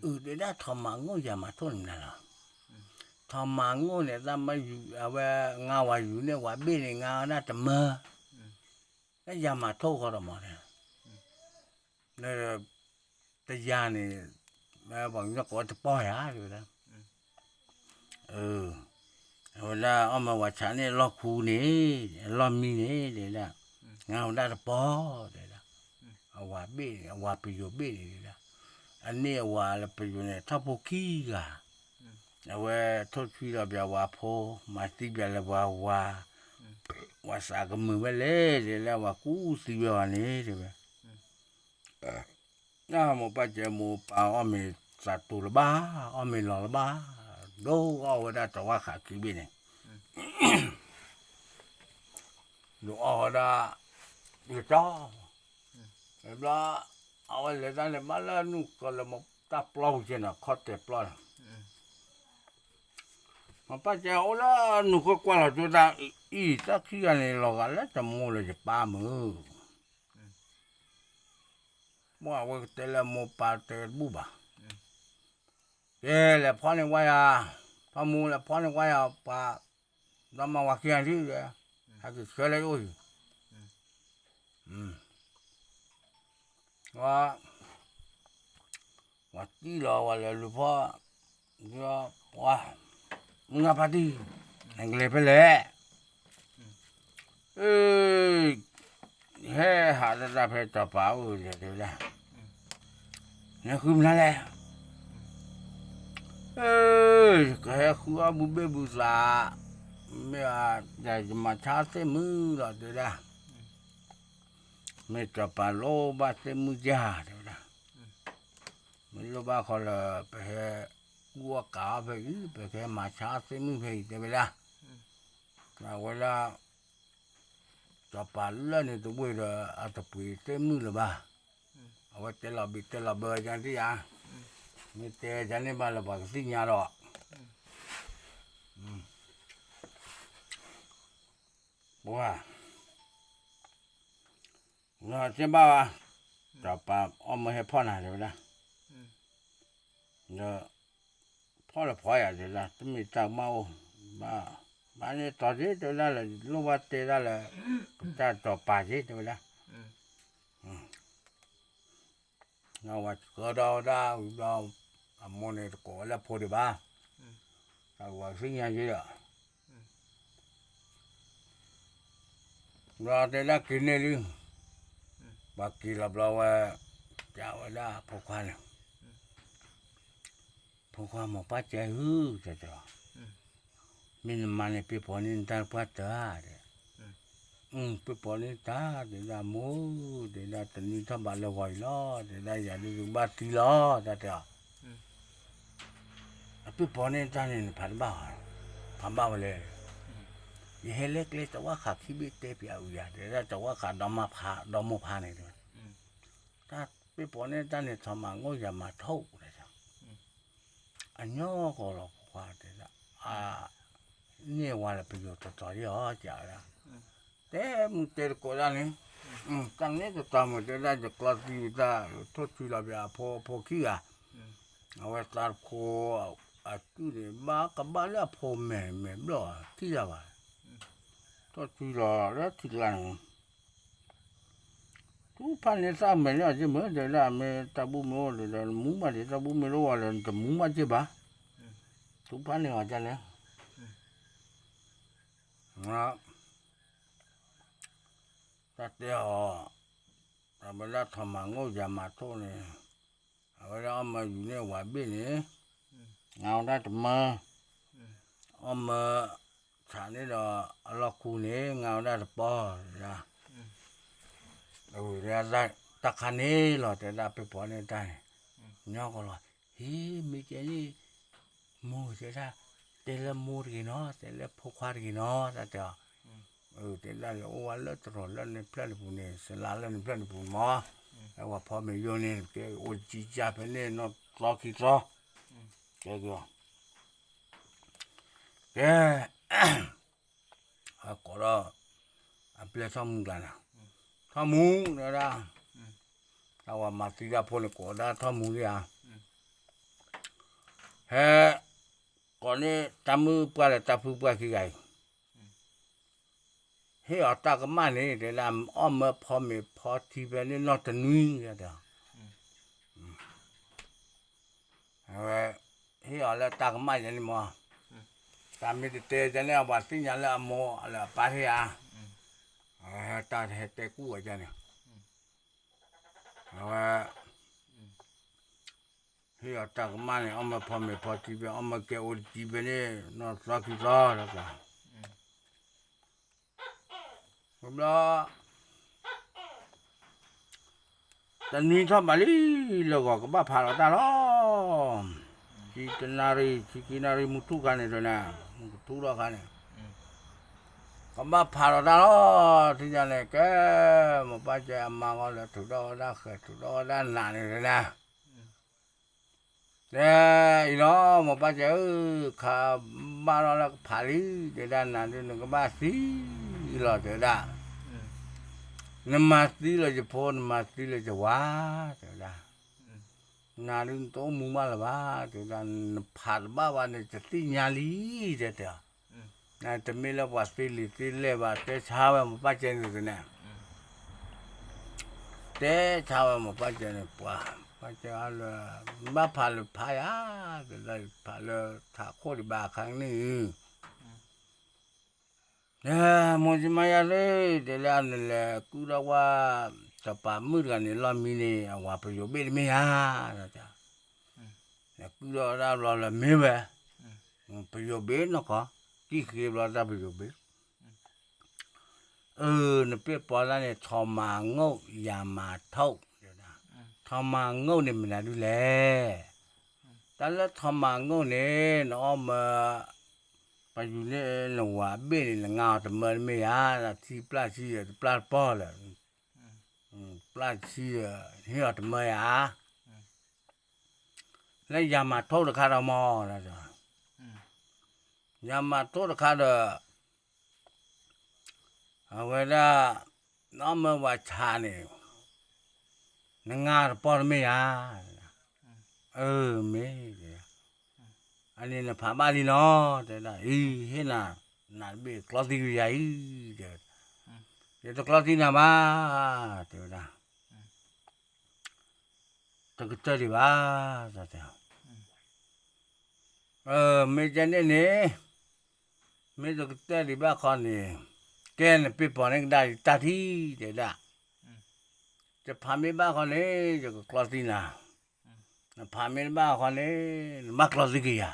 အုး တဲဒၣ်ထီၣ်မၤငိၢ်ယၤမၤထီၣ်န့ၣ်မနုၤလီၤ, ထီၣ်မၤငိၢ်န့ၣ် သးမၢယူၤ အဝဲငါဝဲယူၤန့ၣ် ဝဲဘ့ၣ်န့ၣ် ငါဝဲဒၣ်တမၢ, လၢယၤမၤထီၣ်ဃီဒီးမး, တယၤန့ၣ်, ပှၤကညီကိးဝဲတပီၢ်ယၤတဲဝဲဒၣ် အဝဲဒၣ်အီၣ်မ့ၤဝဲဆးန့ၣ်လီၢ်ခူန့ၣ်, လီၢ်မံန့ၣ်တဲဒၣ်, ငါဝဲဒၣ်တပီၢ်တဲဒၣ်, အဝၤဘ့ၣ်န့ၣ် အဝၤပယိၤဘ့ၣ်န့ၣ်တဲဒၣ်, အန့ၢ်အဝၤလၢပယိၤန့ၣ် ထီၣ်ဖိခံဂၤ, အဝဲထိၣ်ထွံလီၤပှၤဝၤဖိ, မၤသံပှၤလၢပှၤဝၤ, ဝၤသးကမုာ်ဝဲလဲၣ်တဲလၢအဝၤကူၣ်သံဝဲအီၤန့ၣ်တဲဝဲ မိၢ်ပၢ်ကဲမိၢ်ပၢ်အီၣ်မ့ၤသးတူာ်လၢၤဘၣ်, အီၣ်မ့ၤလီၤလၢၤဘၣ်, ဒိၣ်အီၣ်ဝဲဒၣ်တဝၢ်ဃးခံဘ့ၣ်န့ၣ်, ဒိၣ်အီၣ်ဝဲဒၣ်, ယကၠီ, ဘျီ, အဝဲလဲၤတၢ်န့ၣ် ဘၣ်လၢနူၢ်ကီၢ်လၢမိၢ်တၢ်ပျီပူၤကဲန့ၣ် ခီၣ်တဲာ်ပျီန့ၣ်, မိၢ်ပၢ်ကဲအိၣ်လၢနူၢ်ကီၢ်ကွၢ်လီၤကၠိတၢ်အံၤ တၢ်ခံဂၤန့ၣ် လီၤဂာ်လၢတမိၢ်လၢယပၢ်မုၢ် ပှၤအဝဲကတဲလၢမိၢ်ပၢ်တဲတဘူၣ်ဘၣ်, ကဲလဲၤဖီၣ်န့ၢ်ဝဲယၤ, ဖီမူလဲၤဖီၣ်န့ၢ်ဝဲယၤ ပှၤ, ဒီးမၤဝၤခံဂၤဒ်, ဟဲက့ၤဆှၢလၢယအိၣ်အံၤ, ဝဲ, ဝဲတံၢ်လီၤဝဲလဲၤလူၤဖီၣ်, ပှၤ မုၢ်ဂၤဖါတံၢ်, နကလဲၤဖဲလဲၣ်. အ့, ဟဲဟးတၢ်ဖဲစီၤပၤအိၣ်လဲၣ်တဲဝဲဒၣ်, နဃုမနုၤလဲၣ်. အ့, ကဟဲဃုအီၣ်ဘူၣ်ဘ့ၣ်ဘူၣ်သး, မ့ၢ်, ယမၤဆါသ့ၣ်မုၣ်လီၤတဲဝဲဒၣ်. မ့ၢ်စီၤပၤလိၣ်ဘၣ်သ့ၣ်မုၣ်ယၤတဲဝဲဒၣ်, မ့ၢ်လိၣ်ဘၣ်ဃီလၢ ပဟဲကူၣ်အီၣ်ကးအီၣ်ဖဲအံၤ, ပကဟဲမၤဆါသ့ၣ်မုၣ်ဖဲအံၤတဲဝဲဒၣ်. အဝဲဒၣ် စီၤပၤလၢာ်န့ၣ်တဝ့ၢ်ဒီး အတပှ့ၤသ့ၣ်မုၣ်လၢၤဘၣ်. အဝဲတဲလီၤဘံၣ်တဲလီၤဘၢယၤဒံးဧါ, မ့ၢ်တဲယၤန့ၣ်ဘၣ်လၢပှၤကသ့ၣ်ညါဒီး ပှၤ စ့ၢ်ဘၣ်ဝဲ, စီၤပၤအီၣ်မၢဟဲဖီၣ်နၤတဲဝဲဒၣ်, ဒီး ဖီၣ်လၢဖီၣ်ယၤတဲဝဲဒၣ်, တမ့ၢ်တၢ်ကမၣ်အိၣ်, ဘၣ်, ဘၣ်န့ၣ်တီၤက့ၤတဲဝဲဒၣ်လၢ လိၣ်ဘၣ်တဲဒၣ်လၢ ပတၢ်စီၤပၤက့ၤတဲဝဲဒၣ်. ဝဲဆှၢဒီးဝဲဒၣ်ဝံၤဘျီ, အမိၢ်န့ၣ်တကိးဝဲလၢဖိဒံးဘၣ်, တၢ်ကဝၤသ့ၣ်ညါက့ၤဒီး ဘျီတဲဒၣ်က့ၤန့ၢ်လံ, ပှၤက့ၤလီၤဘျီဝဲ, ကးဝဲဒၣ်ဖိခွါန့ၣ်, ဖိခွါမိၢ်ပၢ်ကဲဧၢ, တဲတဲ, မ့ၢ်နမါန့ၣ် ပ့ၢ်ပိာ်န့ၢ်နတၢ်တပှၢ်တၢၢ်ဧါ, တဲ, ပ့ၢ်ပိာ်န့ၢ်တၢ်, တဲဒၣ်မိၢ်, တဲဒၣ်တနံၤထီၣ်ဘးလၢဂီၤအံၤလီၤ, တဲဒၣ်ယၤဒုးကဘၣ်သံလီၤ, တၢ်တဲအီၤ အပ့ၢ်ပိာ်န့ၢ်တၢ်န့ၣ် နဖးတဘၣ်, ဖးဘၣ်ဝဲလဲၣ်, ယဟဲလၢကျဲတဝၣ်ဃးခံဘ့ၣ်တဲပၠးအုးယၤ, တဲဒၣ်တဝၣ်ဃးဒီမါဖး, ဒီမိၢ်ဖးန့ၣ်, တၢ်ပ့ၢ်ပိာ်န့ၢ်တၢ်န့ၣ် ထီၣ်မၤငိၣ်ယၤမၤထိၣ်, အညီကီၢ်လီၤဖိခွါတဲဒၣ်, အန့ၢ်ဝဲလၢပယိၤတတီၤယဲၢ်အီၤကးဝဲဒၣ်, တဲမုၢ်တဲတကိးဒၣ်န့ၣ်, တၢ်န့ၣ်တတီၤမုၢ်တဲဒၣ် ယကျီသံဝံၤတၢ် ထိၣ်ဆွံလီၤပၠးအဖိအဖိခံဂၤ, အဝဲသးတဖိ, အကုၢ်န့ၣ် ဘၣ်ကဘၣ်လၢအဖိမဲာ်မဲာ်ဘျီၣ်ခံဂၤဘၣ်, ထိၣ်ဆွံလီၤလၢထံကျါန့ၣ် ထူဖးန့ၢ်သၣ်မဲာ်လၢအက့ၢ်မ့ၢ်တဲဒၣ် မ့ၢ်တၢ်ဘူၣ်မ့ၢ်အိၣ်ဒီး နမူဘၣ်ဒံး တၢ်ဘူၣ်မ့ၢ်တအိၣ်ဝဲလၢ နတမူဘၣ်က့ၢ်ဘၣ်, ထူဖးန့ၢ်အီၤဒ်လဲၣ်, တၢ်တဲအီၤ, အဝဲဒၣ်ထီၣ်မၤငိၣ်ယၤမၤထိၣ်န့ၣ်, အဝဲဒၣ်အီၣ်မၢယူၤန့ၢ်ဝၤဘ့ၣ်န့ၣ်, ငါဝဲဒၣ်တမၢ, အီၣ်မၢ, ဆးန့ၢ်ဒီးအလီၢ်ခူန့ၣ် ငါဝဲဒၣ်တပီ, တဲဒၣ်, တၢ်ခါန့ၣ်လီၤ တဲဒၣ်ပ့ၢ်ပိာ်န့ၢ်တၢ်န့ၣ်, ညီကီၢ်လီၤ, ဟ့ၣ်မ့ၢ်ကဲန့ၣ်, မိၢ်တဲဒၣ်, တဲလၢမိၢ်တဂ့ၤနီၤ တဲလၢဖိခွါတဂ့ၤနီၤ တၢ်တဲအီၤ, တဲဒၣ်လဲၤအိၣ်ဝဲလၢတရီးလၢန့ၣ်ဖျၢၣ်န့ၣ်ပူၤန့ၣ် စလါလၢန့ၣ်ဖျၢၣ်န့ၣ်ပူၤမး, အဝဲဖီမ့ၤယိန့ၣ် ကဲအိၣ်ကံကၢ်ဖဲန့ၣ် နီၢ်သီခံသီ, ကဲက့ၤအီၤ, ကဲ, အကိးဒီး, အပျဲၢ်ထီၣ်မူကျါန့ၣ်, ထီၣ်မူ, တဲဒၣ်, တၢ်ဝၤမၤသံတၢ်ဖိန့ၣ် ကိးဒၣ်ထီၣ်မူလံဧါ, ဟဲ, ကိးန့ၢ်တၢ်မုၣ်ပှၢ်ဒီးတၢ်ဖုပှၢ်ခံဂၤအံၤ, ဟ့ၣ်အီၤတၢ်ကမၣ်န့ၣ် တဲဒၣ် အီၣ်မၢဖီမ့ၤဖီထံဖဲန့ၣ်နီၢ်တနွံ, အဝဲ, ဟ့ၣ်အီၤလၢတၢ်ကမၣ်ယဲန့ၣ်မး, တၢ်မ့ၢ်တတဲယဲန့ၣ် အဝၤသ့ၣ်ညါလၢအမိၢ်လၢအပၢ်ဟ့ၣ်ဧါ, တၢ်ဟဲတဲကူၣ်အီၤယဲန့ၣ်, အဝဲ ဟ့ၣ်အီၤတၢ်ကမၣ်န့ၣ် အီၣ်မၢဖီမ့ၤဖီထံဖဲ အီၣ်မၢကဲအိၣ်တကံဖဲန့ၣ် နီၢ်သီခံသီလီၤ, ဘျီ တနွံထီၣ်ဘးလံ လၢဂီၤကဘၣ်ဖးလီၤတၢ်လီၤ, ဆံတနၣ်ရံၣ် ဆံခံနၣ်ရံၣ် မုၢ်ထူၣ်ခါန့ၣ်ဒီးန့ၣ် မုၢ်ကထူၣ်ထီၣ်ခါန့ၣ်, ကဘၣ်ဖးလီၤတၢ်လီၤ, ထံၣ်ညါန့ၣ် ကဲ, မိၢ်ပၢ်ကဲအမါဂီၢ်လၢထုးထီၣ်ဝဲဒၣ်ဃဲၤ ထုးထီၣ်ဝဲဒၣ်နးန့ၣ်ဒီးန့ၣ် တဲအံၤလီၤ, မိၢ်ပၢ်ကဲဧၢ, ခါဘၣ်လီၤလၢကဖးလံ, တဲဒၣ်နၤဒုးနကဘၣ်သံလီၤ တဲဝဲဒၣ်, နမၤသံလၢယဖိ နမၤသံလၢယဝၤ, တဲဝဲဒၣ်, နၤဒုးနတအိၣ်မူဘၣ်လၢၤဘၣ်, တဲဝဲဒၣ်, နဖးတဘၣ်ဘၣ်န့ၣ် တသ့ၣ်ညါလံ, တဲတဲအီၤ, နတမ့ၢ်လၢပှၤသ့လံာ်သ့လဲၢ်ဘၣ်, တဲဆါဝဲမိၢ်ပၢ်ကဲန့ၣ်န့ၣ်, တဲဆါဝဲမိၢ်ပၢ်ကဲန့ၣ် ပှၤ ပှၤတဲအီၤလၢ ဘၣ်ဖးလၢဖးယၤ, တဲဒၣ်ဖးလၢထးခိၣ်ဒံးဘၣ်အခါန့ၣ်, မိၢ်ကမါယၤသ့, တဲလၢအနလဲၤကုၢ်ထီၣ်ဝဲ စီၤပၤမုၣ်တဂၤန့ၣ် လီၢ်မံန့ၣ် အဝၤပယိၤဘ့ၣ်တမ့ၢ်ဧါ, လဲၤကုၢ်ထီၣ်ဝဲဒၣ်ဘျီလၢမ့ၢ်ဝဲ, ပယိၤဘ့ၣ်နီၢ်ကီၢ်, တံၢ်ဃ့ဘျီတၢ်ပယိၤဘ့ၣ် အၢ နပ့ၢ်ပီၤတၢ်န့ၣ် ထီမၤငိၣ် ယၤမၤထိၣ်, ထီမၤငိၣ်န့ၣ်မနုၤဒ်လဲၣ်. တၢ်လၢထီမၤငိၣ်န့ၣ် နအီၣ်မၢ ပှၤယူၤန့ၣ်နဝၤဘ့ၣ်န့ၣ် နငါအီၤတမၢတမ့ၢ်ဧါ, ထံပျၢ်ထံဒီးတပျၢ်တပီၢ်လၢၤ, ပျၢ်ထံဒီး ဟ့ၣ်အီၤတမၢယၤ, လၢယၤမၤထိၣ်တခါဒီးမီၢ်, ယၤမၤထိၣ်တခါဒီး အဝဲဒၣ် နအီၣ်မၢဝၤဆါန့ၣ် နငါတပီၢ်တမ့ၢ်ဧါ, အၢ မ့ၢ်, အန့ၣ်နဖးဘၣ်လံနီၤ, တဲဒၣ် အံၤ ဟ့ၣ်နၤ နတဘ့ၣ်ကျီသံကွံာ်ယၤအံၤ, တဲဝဲ, ယတကျီသံနၤဘၣ်, တဲဝဲဒၣ် တကတၢၢ်ဒံးဘၣ်, တဲ, မ့ၢ်ကဲန့ၣ်န့ၣ်, မ့ၢ်တကတၢၢ်ဒံးဘၣ်ခီန့ၣ်, ကဲနပ့ၢ်ပီၤန့ၣ်ကဒါယတၢ်ထံၣ်တဲဒၣ်, ယဖးမ့ၢ်ဘၣ်ခီန့ၣ် ယကကျီသံနၤ, နဖးမ့ၢ်တဘၣ်ခီန့ၣ် နဘၣ်ကျီသံက့ၤယၤ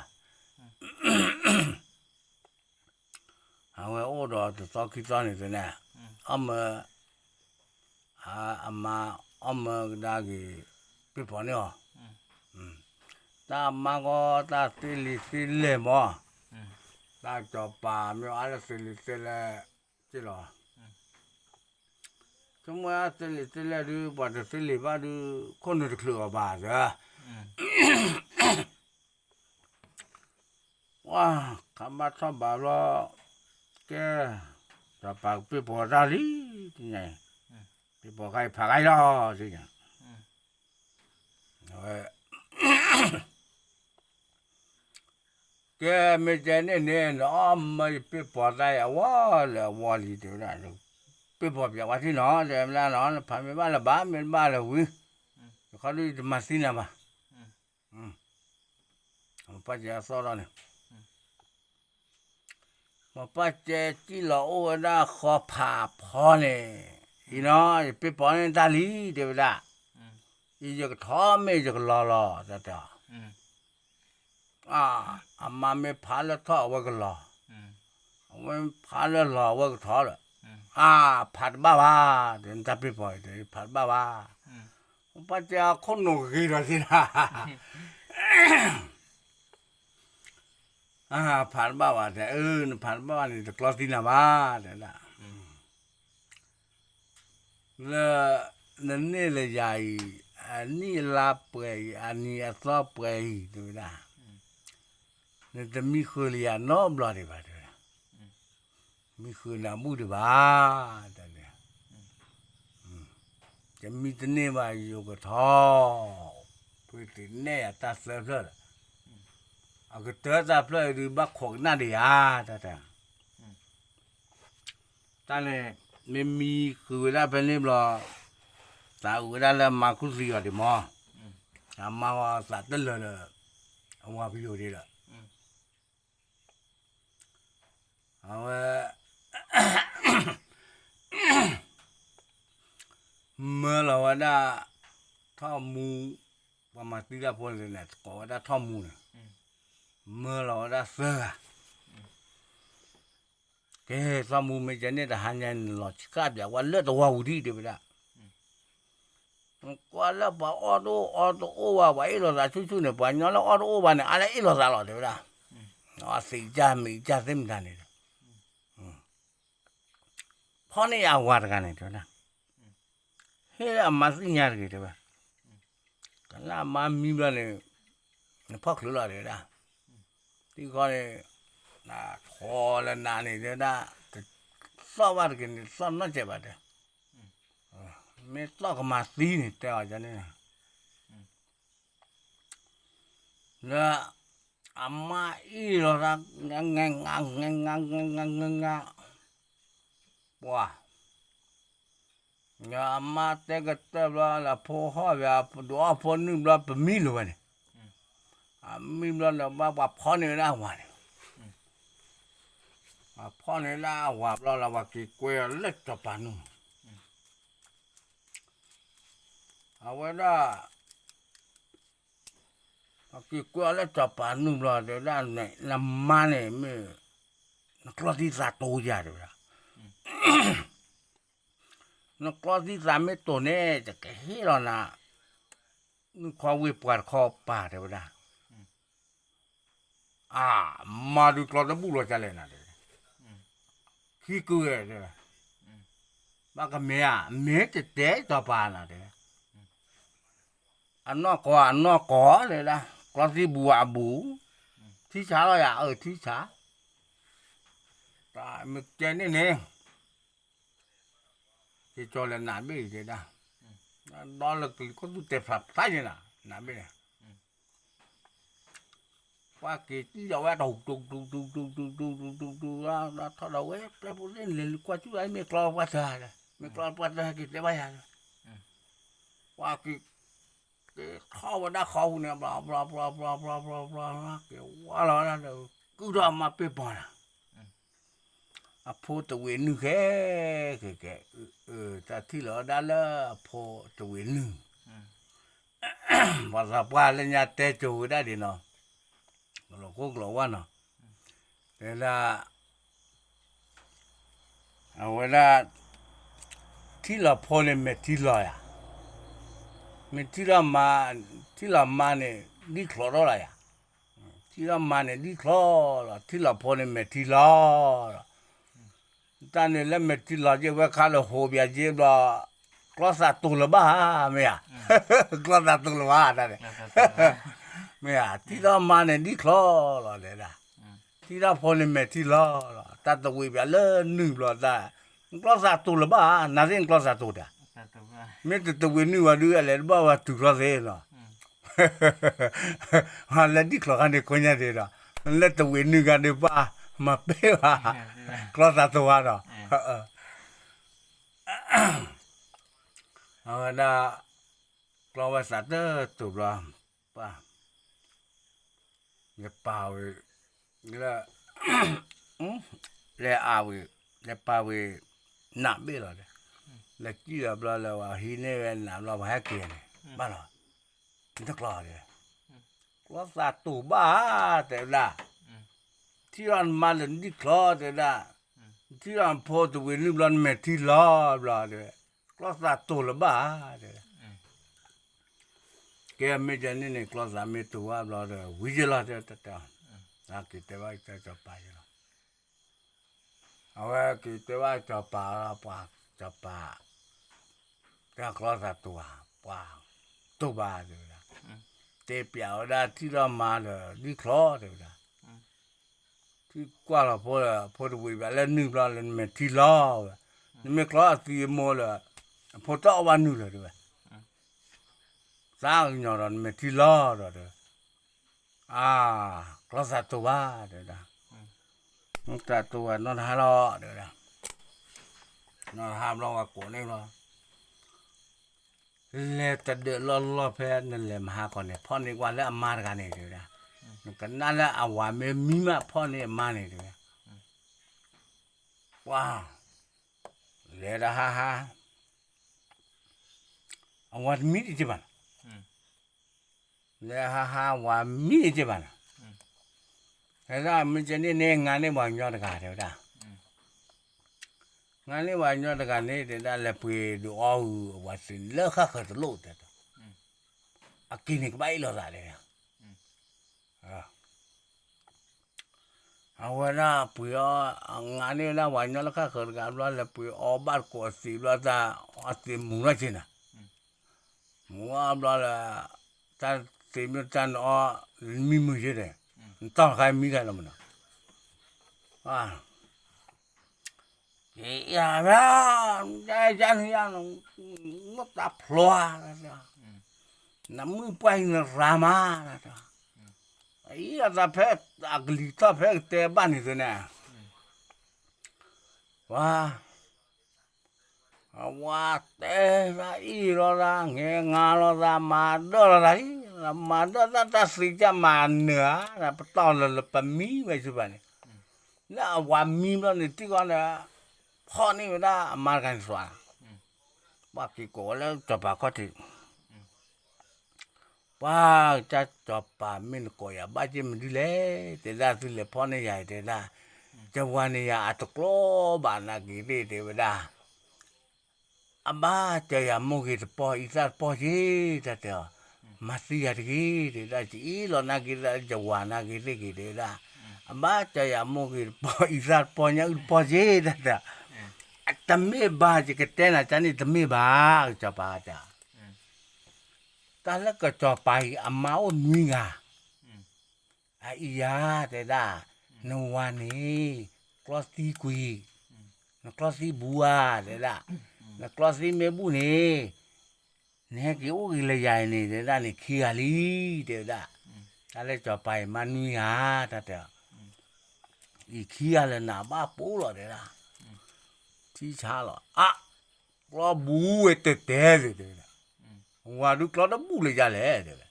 အဝဲအိၣ်ဒီးတသီခံသီန့ၣ်သ့ၣ်န့ၣ်, အီၣ်မၢ, အမါအီၣ်မၢကဒါက့ၤ ပ့ၢ်ပီၤန့ၢ်အီၤ, တၢ်မါကီတၢ်သ့လံာ်သ့လဲၢ်မီၢ်, တၢ်စီၤပၤမ့ၢ်အါလၢသ့လံာ်သ့လဲၢ်က့လီၤ, ဆိကမိၣ်အသ့လံာ်သ့လဲၢ်ဒုး ပှၤတသ့လံာ်ဘၣ်ဒုး ခိၣ်နူာ်တချုးအီၤဘၣ်သၢ ပှၤခးဘၣ်ထီၣ်ဘးဘျီ, ကဲ, စီၤပၤကပ့ၢ်ပီၤတၢ်လံ, ပ့ၢ်ပီၤခါအံၤဖးခါအံၤလီၤ, ဝဲ, ကဲမ့ၢ်ကဲန့ၣ်န့ၣ် နအီၣ်မၢယပ့ၢ်ပီၤတၢ်အံၤအဝီလၢအဝီလံ တဲဝဲဒၣ်, ပ့ၢ်ပီၤပၠးဝဲထံနီၤ တဲဝဲဒၣ်နီၤ နဖးမ့ၢ်ဘၣ်လၢၤဘၣ် မ့ၢ်တဘၣ်လၢၤဝံၤ, တခီဒုးယတမၤသံနၤဘၣ်, ပှၤကဲအသီၣ်ထီၣ်န့ၣ် ပှၤပၢ်ကဲစံၣ်လီၤအိၣ်ဝဲဒၣ်ဃီဖးဖီန့ၣ်, အံၤနီၤ ယပ့ၢ်ပီၤန့ၣ်တၢ်လံ တဲဝဲဒၣ်, အံၤယကထီၣ်မ့ၢ်ယကလီၤလီၤ တဲတဲအီၤ, အမါမ့ၢ်ဖးလၢထီၣ်အဝဲကလီၤ, အဝဲဖးလၢလီၤအဝဲကထီၣ်ဒီး, အါ ဖးတဘၣ်ဘၣ်, တဲနတၢ်ပ့ၢ်ပီၤအံၤ တဲဖးတဘၣ်ဘၣ်, ပှၤတဲအခိၣ်နူာ်ဂ့ၤဒီးသ့ဒၣ် ဖးတဘၣ်ဘၣ် တဲအၢ နဖးတဘၣ်ဘၣ်န့ၣ် တကျီသံနၤဘၣ် တဲဒၣ်, လၢ နန့ၢ်လၢယၤအံၤ အနံၣ်အလါပှဲၤအံၤ အနံၤအသီပှဲၤအံၤ တဲဝဲဒၣ်, နတမံဃုာ်လၢယၤနီတဘျီဒံးဘၣ် တဲဝဲဒၣ်, မံဃုာ်နၤဘူၣ်ဒံးဘၣ် တဲ, တမံတန့ၢ်ဘၣ်ယိၤကထီၣ်, ဖုသ့ၣ်နဲၣ်ယၤတၢ်သၢဖျၢၣ်ဒီး, အကတၢၢ်တၢ်ဖျၢၣ်အံၤဒုးဘၣ်ခိးကနၣ်ဒံးဧါ တၢ်တၢ် တၢ်န့ၣ် မ့ၢ်မံဃုာ်ဝဲဒၣ်ဖဲန့ၣ်ဘျီ, သးအုးဝဲဒၣ်လၢအမါခူၣ်သံအီၤဒံးမီၢ်, အမါဝဲသးတလၢာ်လၢ အဝၤပယိၤဒံးဒီး, အဝဲ မၢလီၤဝဲဒၣ် ထီၣ်မူ, ပှၤမၤသံတၢ်ဖိန့ၣ် ကိးဝဲဒၣ်ထီၣ်မူန့ၣ်, မၢလီၤဝဲဒၣ်သၢဂၤ, ကဲ ထီၣ်မူမ့ၢ်ကဲန့ၣ် တဟါညါန့ၣ်လီၤဆှၣ်ပၠးဝဲလၢတဝီပူၤဒံး တဲဝဲဒၣ်, ကွၢ်လၢပှၤအီၣ်တအိၣ်အီတအိၣ်ဘၣ် ပှၤအ့ၣ်လိာ်သးဆူၣ်ဆူၣ်န့ၣ် ပှၤညီလၢအီၣ်တအိၣ်ဘၣ်န့ၣ် အါလၢအ့ၣ်လိာ်သးလီၤ တဲဝဲဒၣ်, အသံးကၢ်မံၤကၢ်သ့ၣ်မတၤန့ၣ်ဒီး ဖီၣ်န့ၢ်ယၤအဝၤတဂၤန့ၣ် တဲဝဲဒၣ်, ဟ့ၣ်လၢအမါသ့ၣ်ညါတဂ့ၤ တဲဝဲ, တၢ်လၢအမါမံဘျီန့ၣ် နဖီၣ်ချုးလီၤ တဲဝဲဒၣ်, တံၢ်ဃီန့ၣ် နထိးလၢနၤန့ၣ် တဲဝဲဒၣ်, တသီၣ်ဘၣ်တဂ့ၤန့ၣ် တသီၣ်နီတစဲးဘၣ် တဲ, မ့ၢ်သီၣ်ကမၤသံန့ၣ် တဲအီၤန့ၣ် လၢ အမါအ့ၣ်လိာ်သး င, င, င, ပှၤ, အမါတဲကတၢၢ်ဘျီလၢအဖိဟီၣ်ဝဲ ဒုးအီၣ်ဖိနုၢ်ဘျီ ပမံလိာ်ဝဲန့ၣ်, အမံဘျီလၢဘၣ်ပှၤဖီၣ်န့ၢ်ဝဲဒၣ်အဝၤန့ၣ်, ပှၤဖီၣ်န့ၢ်ဝဲဒၣ်အဝၤဘျီလၢပှၤက့ၤကွဲအီၤလၢစီၤပၤနုၢ်, အဝဲဒၣ် ပှၤက့ၤကွဲအီၤလၢစီၤပၤနုၢ်ဘျီ တဲဝဲဒၣ် နမါန့ၣ်မ့ၢ် နကျီသံသးတိၤယၤ တဲဝဲဒၣ်, နကျီသံသးမ့ၢ်တိၤန့ၣ် ယကဟ့ၣ်လီၤနၤ နုၢ်ခီဝ့ၢ်ပှၤတခီပၤ တဲဝဲဒၣ်, အါ မါဒုးကျီတဘူၣ်လီၤကလဲၣ်နၤ တဲဝဲ, ခံကုဝဲ တဲဝဲ, ဘၣ်ကမ့ၢ်ဧါ မ့ၢ်တတဲစီၤပၤနၤ တဲဝဲ, အနီၢ်ကီၢ်အနီၢ်ကီၢ် တဲဝဲဒၣ်, ကျီသံဘူးအဘူး, ထံဆးလီၤယၤ အၢ ထံဆး, တၢ်မ့ၢ်ကဲန့ၣ်န့ၣ် ကကၠီၤလဲၤနးဘ့ၣ်အံၤတဲဒၣ်, ဒီးလၢကလံၤခိၣ်သူတဲာ်ဖျးဖျါယဲနၤ နးဘ့ၣ်န့ၣ်, ပှၤက့ၤစံၣ်ဒီးဝဲတဟူးတူတူတူတူတူတူတူတူ ဒီးထီၣ်ဒီးဝဲ ပျဲပူၤသ့ၣ်န့ၣ် လဲၤလူၤကွၢ်ဆူၣ်အမ့ၢ်ကျီပှၤတၢ်, မ့ၢ်ကျီပှၤတၢ်က့ၤတဲဘၣ်ယၤ, ပှၤက့ၤ က့ၤထီၣ်ဝဲဒၣ်ဃီပူၤန့ၣ် ဘျီဘျီဘျီဘျီဘျီဘျီ က့ၤဝါလီၤဝဲဒၣ်ဒီး ကုၢ်ထီၣ်အမါပ့ၢ်ပီၤနၤ, အဖိတဝ့ၤနုၢ်ဃဲ က့ၤက့ၤ တၢ်ထံၣ်လီၤဝဲဒၣ်လၢအဖိတဝ့ၤနုၢ်, ပှၤသးပှၢ်လၢညါတဲစိၤဝဲဒၣ်ဒ်နီၤ, ကလီၤခိၣ်ကလီၤဝါနီၤ, တဲဒၣ် အဝဲဒၣ် ထံၣ်လီၤဖိန့ၣ်မဲာ်ထံလီၤယၤ, မ့ၢ်ထံၣ်လီၤမါ, ထံၣ်လီၤမါန့ၣ် ဒံၣ်ချီထီၣ်လီၤယၤ, ထံၣ်လီၤမါန့ၣ်ဒံၣ်ချီလီၤ, ထံၣ်လီၤဖိန့ၣ်မဲာ်ထံလီၤလီၤ, တၢ်န့ၣ်လၢမဲာ်ထံလီၤက့ၤ ဝဲခါလၢဟိးဘၣ်ယ့ဘျီ ကျီသးတိၤလၢၤဘၣ်ဧါ မ့ၢ်ဧါ, ကျီသးတိၤလၢၤဘၣ်တၢ်န့ၣ်, မ့ၢ်ဧါ, ထံၣ်လီၤမါန့ၣ်ဒံၣ်ချီလီၤလဲၤဒၣ်, ထံၣ်လီၤဖိန့ၣ်မဲာ်ထံလီၤလီၤ, တၢ်တဝ့ၤဘၣ်လၢနုၢ်ဘျီတၢ်, နကျီသးတိၤလၢၤဘၣ်ဧါ, နသ့ၣ်နကျီသးတိၤတၢ်, မ့ၢ်တတဝ့ၤနုၢ်ဝဲဒုး အလဲၤတဘၣ်ဝဲတုၤကျီသ့လီၤ လၢဒံၣ်ချီခါန့ၣ်ကိညါဒ့ဒီး, လၢတဝ့ၤနုၢ်ခါဒ့ဘၣ်, မၤပ့ၢ်ဘၣ်, ကျီသးတိၤဘၣ်ဒီး, အဝဲဒၣ် ကျီဝဲသးတတိၤဘျီ, ပၢ် လဲၤပာ်ဝံၤ, လၢ လဲၤအါဝံၤ, လဲၤပာ်ဝံၤ, နးဘ့ၣ်လီၤဒီး, လဲၤစံၣ်လီၤဘျီလၢပှၤဟံးန့ၢ်ဝဲနးဘျီပှၤဟဲက့ၤန့ၣ်, ဘၣ်လီၤ, နတကျီဒီး, ကျီသးတိၤဘၣ်ဧါ တဲဝဲဒၣ်, ထံၣ်လီၤနမါလၢနဒံၣ်ချီတဲဝဲဒၣ်, ထံၣ်လီၤနဖိတဝ့ၤနုၢ်ဘျီနမဲာ်ထံလီၤဘျီတဲဝဲ, ကျီသးတိၤလၢၤဘၣ်ဧါ တဲဝဲဒၣ် ကဲမ့ၢ်ကဲန့ၣ်န့ၣ် ကျီသးမ့ၢ်တိၤဘၣ်ဘျီဒီး ဝံၤယလီၤတဲတၢ်, က့ၤတဲဘၣ်စီၤပၤယလီၤ, အဝဲက့ၤတဲဘၣ်စီၤပၤလီၤ ပှၤစီၤပၤ, တၢ်ကျီသးတိၤဧါ, ပှၤတိၤဘၣ်တဲဝဲဒၣ်, တဲပျးဝဲဒၣ်ထံၣ်လီၤမါလၢဒံၣ်ချီတဲဝဲဒၣ် ထံၣ်ကွၢ်လီၤဖိလၢ ဖိတဝ့ၤဘၣ်လၢနုၢ်ဘျီလၢနမဲာ်ထံလီၤဝဲ, နမ့ၢ်ကျီအသံအမိၢ်လၢ အဖိတအီၣ်ဘၣ်နုၢ်လၢၤတဲဝဲ, သးကညီၤဒီးနမဲာ်ထံလီၤဒီးတဲဝဲ, အါ, ကျီသးတိၤဘၣ်တဲဝဲဒၣ်, သးတိၤဝဲနီၢ်တဟါလီၤတဲဝဲဒၣ်, နီၢ်တဟါဘျီဝဲကိးန့ၣ်ဘျီ လဲၤတဒၢးလီၢ်လီၢ်ဖဲနလဲၤမဟါကီးန့ၣ် ဖီၣ်န့ၢ်ကွၢ်လၢအမါတဂၤန့ၣ်တဲဝဲဒၣ်, နကနၣ်လၢအဝၤမ့ၢ်မံမးဖီၣ်န့ၢ်အမါန့ၣ်တဲဝဲ, ပှၤ, လဲၤဒီးဟါဟါ, အဝၤတမံတက့ၢ်ဘၣ်နီၤ, လဲၤဟါဟါဝၤမံတက့ၢ်ဘၣ်နီၤ, တဲဒၣ်မ့ၢ်ကဲန့ၣ်န့ၣ် ငါန့ၢ်ပှၤကညီတဂၤတဲဝဲဒၣ် ငါန့ၢ်ပှၤကညီတဂၤန့ၣ် တဲဒၣ်လဲၤပှ့ၤဒုးအီၣ်ဂုာ်အဝၤသ့ၣ်လၢဃၣ်ဃၢၤတလိၣ်တဲ, အက့ၤန့ၣ်ကဘၣ်အ့ၣ်လိာ်သးတဲ, အဝဲဒၣ်ပှ့ၤအီၣ်, ငါန့ၢ်ဝဲဒၣ်ပှၤကညီလၢဃၣ်ဃၢၤတဂၤဘျီ လဲၤပှ့ၤအီၣ်ဘၣ်တကိးအသံးဘျီတၢ်, အသံးမူၤထီၣ်က့ၤနၤ, မူၤအီၣ်ဘျီလၢ, တၢ်သ့မ့ၢ်တၢ်နအီၣ်, မံမုာ်က့ၤဒီး, နတီၢ်ခါမံခါလီၤမနီၤ, က့ၤယၤ, ယၤန့ၣ်ယၤ, နတၢ်ဖျိ, နမုၢ်ပှၢ်အံၤနရၤမး, အံၤအသးဖဲ, အကလံၤထီၣ်ဖဲကတဲဘၣ်န့ၣ်သုန့ၣ်, ပှၤ အဝၤတဲသးအ့ၣ်လိာ်သး ငဲၤငါလိာ်သး မၤဒၢၣ်လိာ်သးလံ, မၤဒၢၣ်သးတၢ်သံကၢ်မၤနၢၤဧါ, ပတီၢ်လၢလၢပမံဝဲဆူပၤန့ၣ်, လၢအဝၤမံဘျီန့ၣ် တံၢ်ဃီန့ၣ် ဖီၣ်န့ၢ်ဝဲဒၣ်အမါတဂၤန့ၣ်သွး, ပှၤက့ၤကိးဝဲလၢစီၤပၤခီၣ်ထံး ပှၤကစၢ်စီၤပၤမ့ၢ်နကိးယၤဘၣ်က့ၢ်မနုၤလဲၣ်, တဲဒၣ်သုလဲၤဖီၣ်န့ၢ်ယၤ တဲဒၣ်, ယဝၤန့ၣ်ယၤအတကျီဘၣ်နာ်က့ၤသ့ၣ် တဲဝဲဒၣ်, အဘၣ်စၢၤယၤမိၢ်ဂ့ၤတပီၢ် အံသၣ်တပီၢ်က့ၢ် တၢ်တဲအီၤ, မၤသံယၤတဂ့ၤ တဲဝဲဒၣ်, ယအ့ၣ်လိာ်နာ်က့ၤသး ယဝၤနာ်က့ၤသ့ၣ်က့ၤ တဲဝဲဒၣ်, အဘၣ်စၢၤယၤမိၢ်ဂ့ၤတပီၢ် အံသၣ်တပီၢ် ညၣ်အုၣ်တပီၢ်က့ၢ် တၢ်တဲ, တမ့ၢ်ဘၣ် ယကတဲနၤကန့ၣ် တမ့ၢ်ဘၣ် ကစီၤပၤတဲ တၢ်လၢကစီၤပၤအံၤ အမါအိၣ်နွံဂၤ, အအံၤယၤ တဲဒၣ်, နဝၤန့ၣ် ကျီသံကွံာ်, နကျီသံဘူးဧါ တဲဒၣ်, နကျီသံမ့ၢ်ဘူးန့ၣ် နဟဲက့ၤအိၣ်ဂ့ၤလၢယၤအံၤန့ၣ် တဲဒၣ်န့ၣ် ခံဂၤလံ တဲဝဲဒၣ်, တၢ်လၢကစီၤပၤအံၤမါနွံဂၤ တၢ်တဲ, အံၤခံဂၤလၢနၤဘၣ်ပိာ်လီၤ တဲဒၣ်, ထံဆါလီၤ အါ ကျီဘူးဝဲတဲတဲလၢၤ တဲဝဲဒၣ်, ဝၤဒုးကျီတဘူးလၢယၤလဲၣ် တဲဝဲ,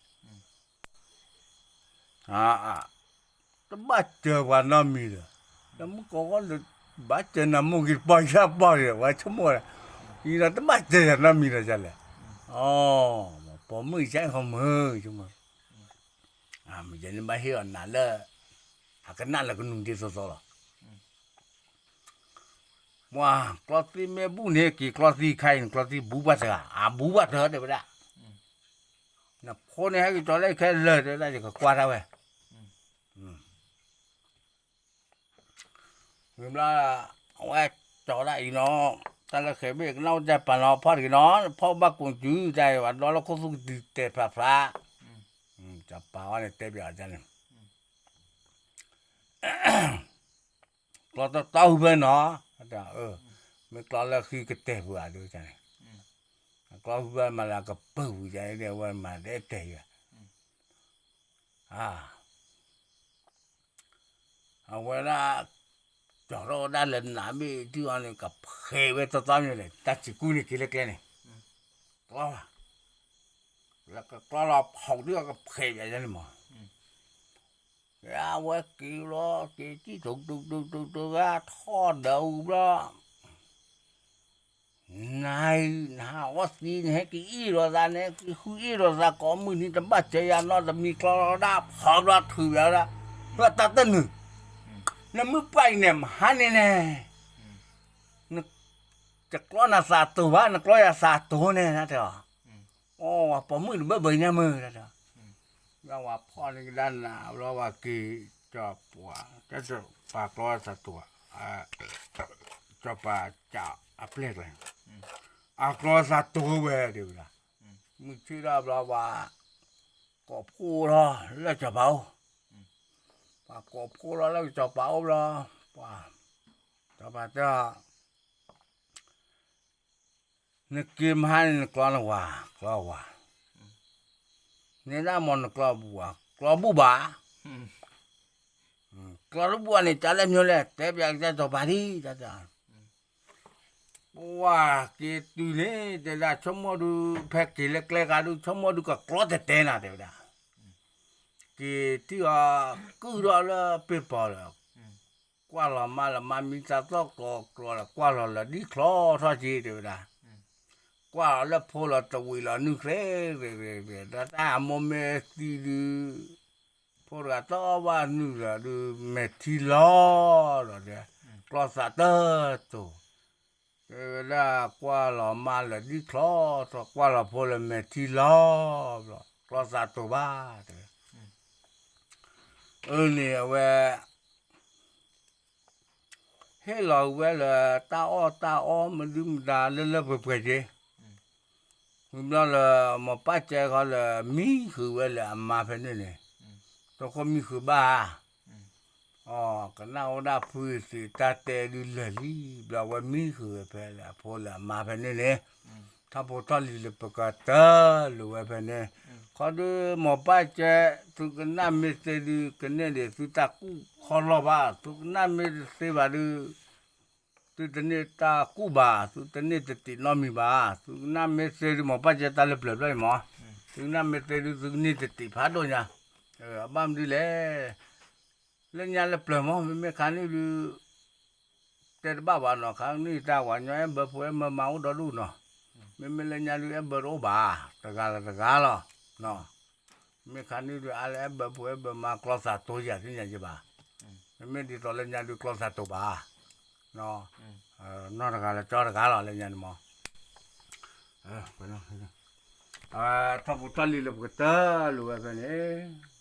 တဘၣ်စၢၤပှၤနီတမံၤဒီး, တမုၢ်ကီၢ်ဃီလၢ ဘၣ်စၢၤနၤမိၢ်ဂ့ၤတပီၢ်ယၢ်ပီၢ်ဒီး ဝဲဆိကမိၣ်ဝဲဒၣ်, အံၤဒီးတဘၣ်စၢၤယၤနီတမံၤဒီးယၤလဲၣ်, အီ ပိာ်မုၣ်ကဲဃီမုၢ် ဆိကမိၣ်, မ့ၢ်ယဲန့ၣ်ဘၣ်ဟ့ၣ်အီၤနၤလၢ အကနၣ်လၢကနူၤဒ်သိးသိးလီၤ. ပှၤကျီသံမ့ၢ်ဘူးန့ၣ် က့ၤကျီသံခါအံၤ နကျီသံဘူးဘၣ်တဂၤ အဘူးဘၣ်တဂၤတဲဝဲဒၣ်, နဖိန့ၣ်ဟဲက့ၤကၠီလၢခဲလၢာ်တဲဝဲဒၣ် ယကကွၢ်တၢ်ဝဲ, ဝံၤဘျီ အဝဲကၠီဒၣ်အံၤနီၤ, တၢ်လၢဃဲၤဘ့ၣ်ကနၣ်အိၣ်တၢ်ပာ်နီၤဖီၣ်တဂ့ၤနီၤ, ဖီၣ်ဘၣ်ကိးစုတၢ်အံၤ ပှၤဒီလၢခိၣ်သူကတုၤတဲာ်ဖျးဖျး, စီၤပၤဝဲန့ၣ်တဲဘၣ်အီၤန့ၣ် ကျီတီတီဟုဘၢနီၤ, မ့ၢ်ကျီလၢဃံကတဲာ်ပူၤဧါဒ်န့ၣ်, ကျီဟုဘၢမၤလၢကပၢၢ်ပူၤန့ၣ် အဝဲမၤဒဲးတဲာ်ယၤ, အဝဲဒၣ် ကၠီထီၣ်ဝဲဒၣ်လၢနးဘ့ၣ်ထံၣ်အီၤန့ၣ် ကဖှဲးဝဲတီတီမ့ၢ်လဲၣ် တၢ်စံးကူန့ၣ်က့ၤလၢကျဲန့ၣ်, ကျီ, လၢကကျီလီၤဖီၣ်ဒ်အီၤကဖှဲးဘၣ်ယၤန့ၣ်မး အဝဲက့ၤလီၤ က့ၤကံၣ်တိၤတိၤတိၤတိၤတိၤဂၤထီၣ်ဒီးဝံၤဘျီ, နၤအံၤ နဟးအီသံး နဟဲက့ၤအ့ၣ်လိာ်သး နဟဲက့ၤဃုအ့ၣ်လိာ်သး ကိးမုၢ်နံၤ တဘၣ်စၢၤယၤနီတမံၤ ကျီလီၤဒၣ် ဖီဘျီထုးဘၣ်ဝဲဒၣ် ပှၤတၢ်တနုာ်, နမုၢ်ပှၢ်အံၤန့ၣ် မဟါန့ၣ်န့ၣ် တကျီနၤသးတိၤဘၣ် နကျီယၤသးတိၤန့ၣ် တဲအီၤ, အိ ဝၤပိာ်မုၣ်တဘၢဘၢညါမုၢ် တဲ, ဘျီဝၤဖီၣ်န့ၢ်ကဒါနၤ ဘျီဝၤက့ၤ စီၤပၤ စီၤပၤကျီသးတိၤ, စီၤပၤကးအပျဲၢ်ကျဲ, အကျီသးတိၤဝဲဒၣ်ဝဲဒၣ်, မုၢ်ဆ့ၣ်ထီၣ်ဘျီဝၤ ကိးဖှိၣ်ထီၣ်လၢစီၤပၤအိၣ်, ပှၤကိးဖှိၣ်ထီၣ်လၢစီၤပၤအိၣ်ဘျီ, ပှၤ စီၤပၤတဲ နက့ၤမဟါန့ၣ် နကျီနဝၤ ကျီဝၤ, နဲဒၣ်မ့ၢ်နကျီဘူးဧါ ကျီဘူးဘၣ်, ကျီတဘူးဧါန့ၣ် တၢ်လၢမ့ၢ်လဲၣ် တဲပျးကစၢ်စီၤပၤဒ်, ပှၤက့ၤတုၤန့ၣ် တဲဒၣ်ဆိကမိၣ်ဒုး ဖဲက့ၤလၢကျဲဂၤဒုး ဆိကမိၣ်ဒုးကကျီတဲတဲနၤတဲဝဲဒၣ်, က့ၤထံၣ်အီၤ ကုၢ်ထီၣ်လၢပ့ၤပီၤလၢ ကွၢ်လီၤမါလၢမါမံသးသီၣ်ကျီကျီလၢ ကွၢ်လီၤလၢာ်ဒ်ချီထီၣ်က့ၤ တဲဝဲဒၣ်, ကွၢ်လီၤလၢဖိလီၤတဝံၤလီၤနုၢ်ကျဲၤကျဲၤကျဲၤကျဲၤ ဒီးတၢ်အမိၢ်မ့ၢ်သံဒုး ဖိတဂၤတဘၣ်နုာ်လီၤဒုး မဲာ်ထံလီၤဒီး ကျီသးတတိၤ, တဲဝဲဒၣ်ကွၢ်လီၤမါလၢာ်ဒ်ချီထီၣ် ကွၢ်လီၤဖိလၢမဲာ်ထံလီၤဘျီ ကျီသးတိၤဘၣ် တဲဝဲ, အန့ၣ်အဝဲ ဟ့ၣ်လီၤဝဲလၢ တၢ်အီၣ်တၢ်အီမနုၤမတၤလၢလၢပှဲၤပှဲၤက့ၤ, ဝံၤဘျီလၢ မိၢ်ပၢ်ကဲခီလၢ မံဃုာ်ဝဲလၢအမါဖဲန့ၣ်န့ၣ်, တခိၣ်မံဃုာ်ဘၣ်ဧါ, အီ ကနၣ်ဝဲဒၣ်ဖုသ့ၣ်တၢ်တဲဒုးလၢာ်လံ, ဘျီဝဲမံဃုာ်ဝဲဖဲလၢအဖိလၢအမါဖဲန့ၣ်န့ၣ်, ထီၣ်ဖိထီၣ်လံၤလၢပကတၢၢ်လိာ်ဝဲဖဲန့ၣ်, ခီဒုးမိၢ်ပၢ်ကဲ သုကနၣ်မ့ၢ်သ့ဒုး ကန့ၢ်ဒံးသုတၢ်ကူၣ်ခီလီၢ်ဘၣ်, သုကနၣ်မ့ၢ်တသ့ဘၣ်ဒုး သုတန့ၢ်တၢ်ကူၣ်ဘၣ်, သုတန့ၢ်တတံးနီတမံၤဘၣ်, သုကနၣ်မ့ၢ်သ့ဒုး မ့ၢ်ပာ်ကဲတၢ်လၢပျၢၤဖျၢၣ်အံၤမး, သုကနၣ်မ့ၢ်သ့ဒုး သုကန့ၢ်တတံးဖးဒိၣ်ညါ, အဘၣ်မနုၤလဲၣ်, လၢညါလၢပျၢၤမး မ့မ့ၢ်ခါနံၣ်ဒုး တဲတဘၣ်ဘၣ်နီၤ, ခါနံၣ်တၢ်ပှၤကညီအဲၣ်ဘၢဖိအဲၣ်ဘၢမါအိၣ်ဒီဒူၣ်နီၤ, မ့မ့ၢ်လၢညါဒုးအဲၣ်ဘၢတအိၣ်ဘၣ်, တဂၤလၢတဂၤလီၤ, မ့မ့ၢ်ခါနံၣ်ဒုး အါလၢအဲၣ်ဘၢဖိအဲၣ်ဘၢမါကျီသးတိယၤသ့ၣ်ညါယဘၣ်, မ့မ့ၢ်ဒ်သိးလၢညါဒုးကျီသးတိဘၣ်, နီၢ်တဂၤလၢကၠီတဂၤလီၤလၢညါန့ၣ်မး, ထီၣ်ဖိထီၣ်လံၤလၢပကတၢၢ်လိာ်ဝဲဖဲန့ၣ်